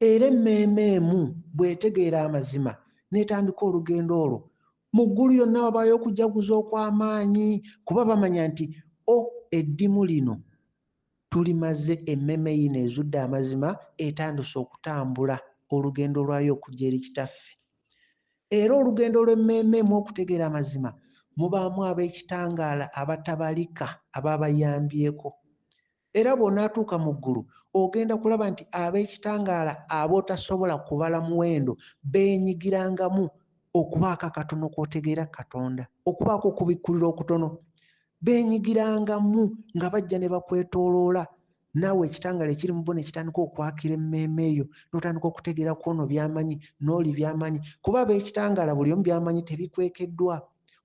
Era emmeeme emu bw'etegeera amazima n'etandika olugendo olwo, mu ggulu yonna wabaayo okujaguza okw'amaanyi, kuba bamanya nti o eddimu lino tulimaze, emmeeme yino ezudde amazima etandise okutambula olugendo lwayo okujja eri Kitaffe. Era olugendo lw'emmeeme emu okutegeera amazima, mubaamu ab'ekitangaala abatabalika ababayambyeko. Era bw'onaatuuka mu ggulu, ogenda kulaba nti ab'ekitangaala ab'otasobola kubala muwendo beenyigirangamu okubaako akatono k'otegeera Katonda, okubaako okubikkulirwa okutono. Beenyigirangamu nga bajja ne bakwetooloola, naawe ekitangaala ekiri mu bo ne kitandika okwakira emmeeme eyo, n'otandika okutegeera ku ono by'amanyi n'oli by'amanyi, kuba ab'ekitangaala buli omu by'amanyi tebikwekeddwa.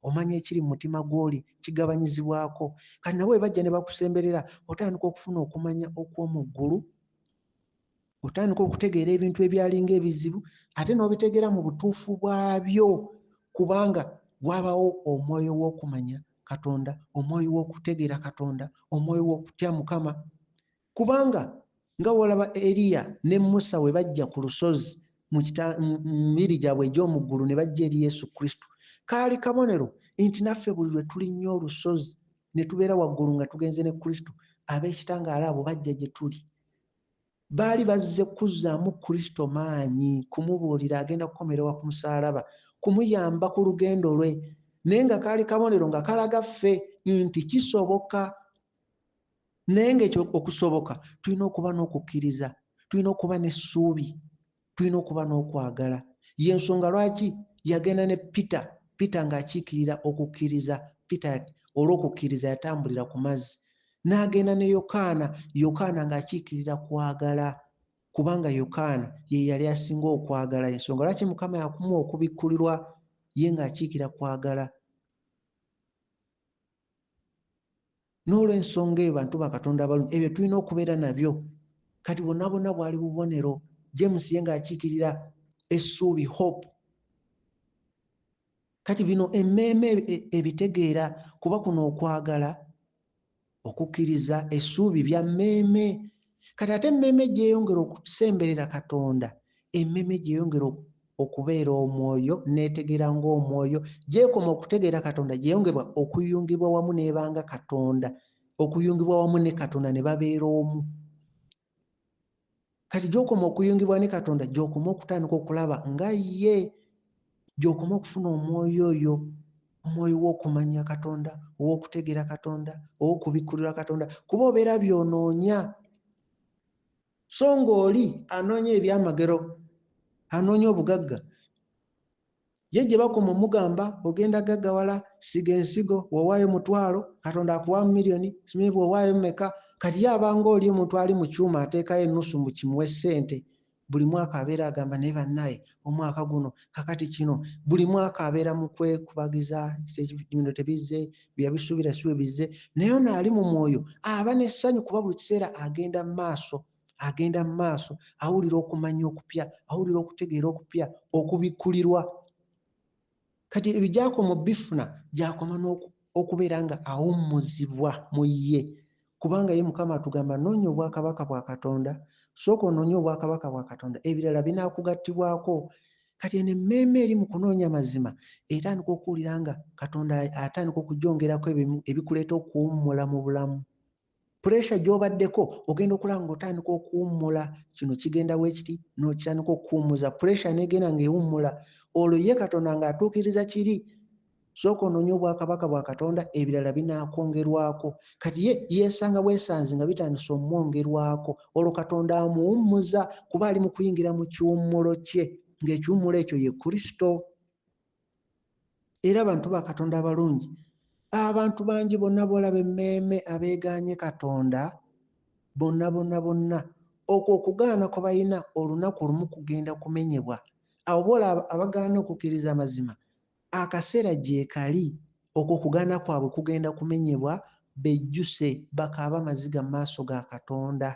Omanya ekiri mu mutima gw'oli kigabanyizibwako. Kati nabo bwe bajja ne bakusemberera, otandika okufuna okumanya okw'omu ggulu, otandika okutegeera ebintu ebyalinga ebizibu, ate n'obitegeera mu butuufu bwabyo, kubanga wabawo omwoyo w'okumanya Katonda, omwoyo w'okutegeera Katonda, omwoyo w'okutya Mukama. Kubanga nga w'olaba Eriya ne Musa we bajja ku lusozi mu mibiri gyabwe egy'omu ggulu ne bajja eri Yesu Kristo, kaali kabonero nti naffe buli lwe tulinnya olusozi ne tubeera waggulu nga tugenze ne Kristo, ab'ekitangaala abo bajja gye tuli. Baali bazze kuzzaamu Kristo maanyi, kumubuulira agenda kukomerewa ku musaalaba, kumuyamba ku lugendo lwe. Naye nga kaali kabonero nga kalaga ffe nti kisoboka. Naye ng'ekyo okusoboka, tulina okuba n'okukkiriza, tulina okuba n'essuubi, tulina okuba n'okwagala. Y'ensonga lwaki yagenda ne Peter, Peter ng'akiikirira okukkiriza. Peter olw'okukkiriza yatambulira ku mazzi. N'agenda ne Yokaana, Yokaana ng'akiikirira kwagala, kubanga Yokaana ye yali asinga okwagala. Ensonga lwaki Mukama yakumuwa okubikkulirwa, ye ng'akiikira kwagala. N'olw'ensonga eyo, bantu ba Katonda abalungi, ebyo tulina okubeera nabyo. Kati bonna bonna bwali bubonero. James ye ng'akiikirira essuubi, hope. Kati bino emmeeme ebitegeera, kuba kuno okwagala, okukkiriza, essuubi bya mmeeme. Kati ate emmeeme gyeyongera okusemberera Katonda, emmeeme gyeyongera okubeera omwoyo, n'etegeera ng'omwoyo, gy'ekoma okutegeera Katonda, gyeyongerwa okuyungibwa wamu n'ebanga Katonda, okuyungibwa wamu ne Katonda ne babeera omu. Kati gy'okoma okuyungibwa ne Katonda, gy'okoma okutandika okulaba nga ye. Gy'okoma okufuna omwoyo oyo, omwoyo w'okumanya Katonda, ow'okutegeera Katonda, ow'okubikkulirwa Katonda, kuba obeera by'onoonya. So ng'oli anoonya ebyamagero, anoonya obugagga, ye gye bakoma omugamba ogenda gaggawala, siga ensigo, bw'owaayo 1000, Katonda akuwa miliyoni, simanyi bw'owaayo mmeka. Kati ye abanga oli omuntu ali mu kyuma ateekayo ennusu mbu kimuwe ssente. Buli mwaka abeera agamba naye bannaye omwaka guno kakati kino, buli mwaka abeera mu kwekubagiza, bino tebizze, byabisuubira si bwe bizze. Naye ono ali mu mwoyo aba n'essanyu kuba buli kiseera agenda mu maaso, agenda mu maaso, awulira okumanya okupya, awulira okutegeera okupya, okubikkulirwa. Kati ebyo gy'akoma obifuna, gy'akoma okubeera nga awummuzibwa mu ye. Kubanga ye Mukama atugamba noonya obwakabaka bwa Katonda, sooka onoonye obwakabaka bwa Katonda, ebirala binaakugattibwako. Kati eno emmeeme eri mu kunoonya mazima etandika okuwulira nga Katonda atandika okugyongerako ebikuleeta okuwummula mu bulamu. Puresha gy'obaddeko ogenda okulaba ng'otandika okuwummula, kino kigenda bwe kiti, n'okitandika okuwummuza, puresha n'egenda ng'ewummula. Olwo ye Katonda ng'atuukiriza kiri, sooka onoonye obwakabaka bwa Katonda, ebirala binaakwongerwako. Kati ye yeesanga bwesanzi nga bitandise omwongerwako, olwo Katonda amuwummuza kuba ali mu kuyingira mu kiwummulo kye, ng'ekiwummulo ekyo ye Kristo. Era abantu ba Katonda abalungi, abantu bangi bonna b'olaba emmeeme abeegaanye Katonda, bonna bonna bonna, okwo okugaana kwe balina olunaku lumu kugenda kumenyebwa. Abo b'olaba abagaana okukkiriza amazima, akaseera gye kali okwo okugaana kwabwe kugenda kumenyebwa, bejjuse bakaabe amaziga mu maaso ga Katonda.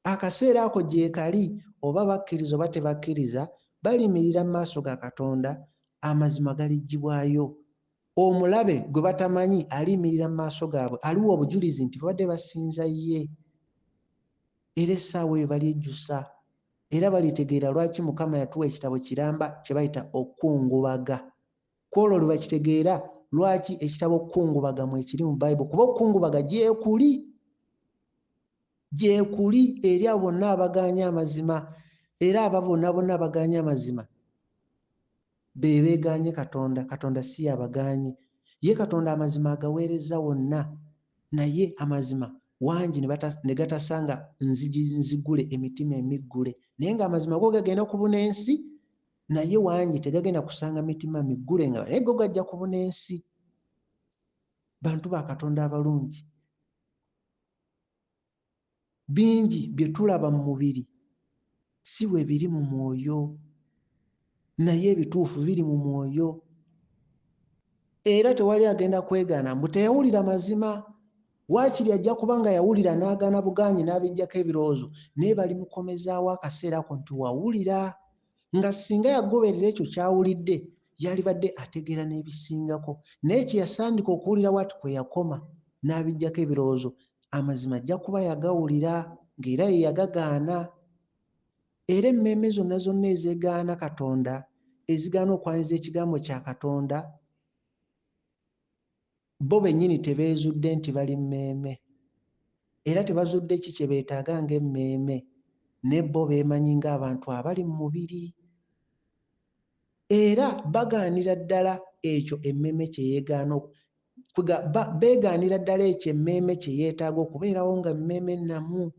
Akaseera ako gye kali, oba bakkiriza oba tebakkiriza, baliyimirira mu maaso ga Katonda, amazima galiggyibwayo. Omulabe gwe batamanyi aliyimirira mu maaso gaabwe, aliwa obujulizi nti babadde basinza ye. Era essaawa eyo balyejjusa, era balitegeera lwaki Mukama yatuwa ekitabo kiramba kye bayita okukungubaga. Ku olwo lwe bakitegeera lwaki ekitabo okukungubaga mwekiri mu Bayibuli, kuba okukungubaga gyekuli, gyekuli eri abo bonna abagaanye amazima, era abo bonna bonna abagaanye amazima be beegaanye Katonda. Katonda si y'abagaanye. Ye Katonda amazima agaweereza wonna, naye amazima wangi ne gatasanga nzigi nzigule, emitima emiggule. Naye ng'amazima go gagenda kubuna ensi, naye wangi tegagenda kusanga mitima miggule, nga naye go gajja kubuna ensi. Bantu ba Katonda abalungi, bingi bye tulaba mu mubiri si bwe biri mu mwoyo, naye ebituufu biri mu mwoyo. Era tewali agenda kwegaana mbu teyawulira mazima. Waakiri ajja kuba nga yawulira n'agaana bugaanyi n'abiggyako ebirowoozo, naye balimukomezaawo akaseera ako nti wawulira. Nga singa yagoberera ekyo ky'awulidde, yalibadde ategeera n'ebisingako. Naye kye yasandika okuwulira bw'ati kwe yakoma n'abiggyako ebirowoozo, amazima ajja kuba yagawulira ng'era ye yagagaana. Era emmeeme zonna zonna ezeegaana Katonda, ezigaana okwaniriza ekigambo kya Katonda, bo bennyini tebeezudde nti bali mmeeme, era tebazudde ki kye beetaaga ng'emmeeme, ne bo beemanyi ng'abantu abali mu mubiri. Era bagaanira ddala ekyo emmeeme kye yeegaana beegaanira ddala ekyo emmeeme kye yeetaaga okubeerawo nga mmeeme nnamu.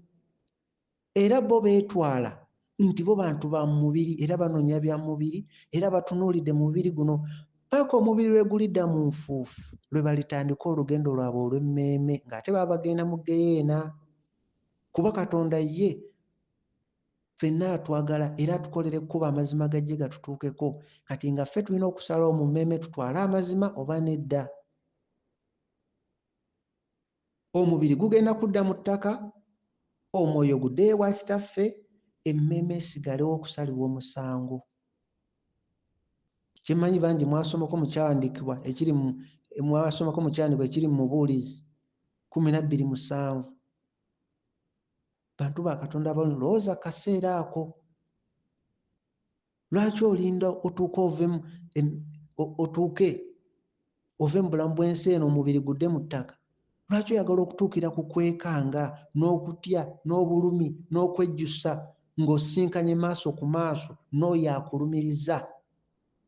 Era bo beetwala nti bo bantu ba mu mubiri, era banoonya bya mubiri, era batunuulidde mu mubiri guno paka omubiri lwe gulidda mu nfuufu, lwe balitandika olugendo lwabwe olw'emmeeme, ng'ate baba bagenda mu ggeyeena. Kuba Katonda ye ffenna atwagala era atukolera ekkubo amazima gajje gatutuukeko. Kati nga ffe tulina okusalawo mu mmeeme tutwale amazima oba nedda. Omubiri gugenda kudda mu ttaka, omwoyo guddeyo ewa Kitaffe, emmeeme esigalewo okusalibwa omusango. Kyemmanyi bangi mwasomako mu kyawandiikibwa ekiri mu, mwasomako mu kyawandiikibwa ekiri mu Mubuulizi 12:7. Bantu ba Katonda abalungi, lowooza akaseera ako. Lwaki olinda otuuke ovemu, otuuke ove mu bulamu bw'ensi eno omubiri gudde mu ttaka? Lwaki oyagala okutuukira ku kwekanga n'okutya n'obulumi n'okwejjusa ng'osinkanye maaso ku maaso n'oyo akulumiriza?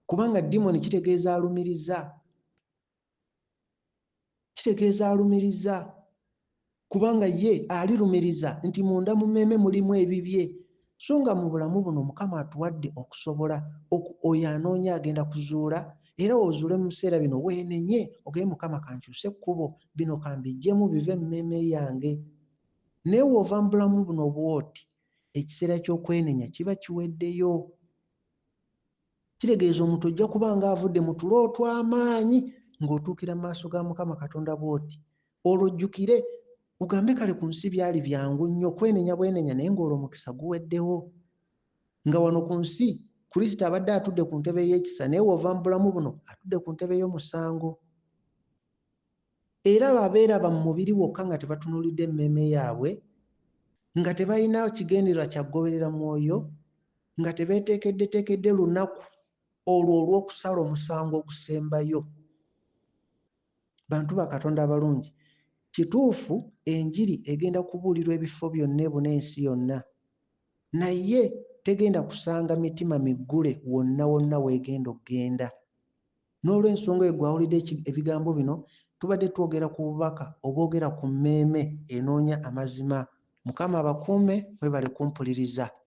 Kubanga dimoni kitegeeza alumiriza, kitegeeza alumiriza, kubanga ye alirumiriza nti munda mu mmeeme mulimu ebibye. So nga mu bulamu buno Mukama atuwadde okusobola oyo anoonya agenda kuzuula, era ozuule mu biseera bino weenenye ogambe Mukama kankyuse ekkubo, bino kambiggyemu bive mu mmeeme yange. Naye w'ova mu bulamu buno bw'oti, ekiseera ky'okwenenya kiba kiweddeyo. Kitegeeza omuntu ojja kuba ng'avudde mu tulo otw'amaanyi ng'otuukira mu maaso ga Mukama Katonda bw'oti. Olwo ojjukire ogambe kale ku nsi byali byangu nnyo kwenenya bwenenya naye ng'olwo omukisa guweddewo. Nga wano ku nsi Kristo abadde atudde ku ntebe y'ekisa naye w'ova mu bulamu buno atudde ku ntebe y'omusango. Era abo abeeraba mu mubiri wokka nga tebatunuulidde mmeeme yaabwe, nga tebalina kigendererwa kya kugoberera mwoyo, nga tebeeteekeddeteekedde lunaku olwo olw'okusala omusango ogusembayo. Bantu ba Katonda abalungi, kituufu enjiri egenda kubuulirwa ebifo byonna ebune ensi yonna, naye tegenda kusanga mitima miggule wonna wonna w'egenda okugenda. N'olw'ensonga eyo gwe awulidde ebigambo bino, tubadde twogera ku bubaka obwogera ku mmeeme enoonya amazima. Mukama abakuume, mwebale kumpuliriza.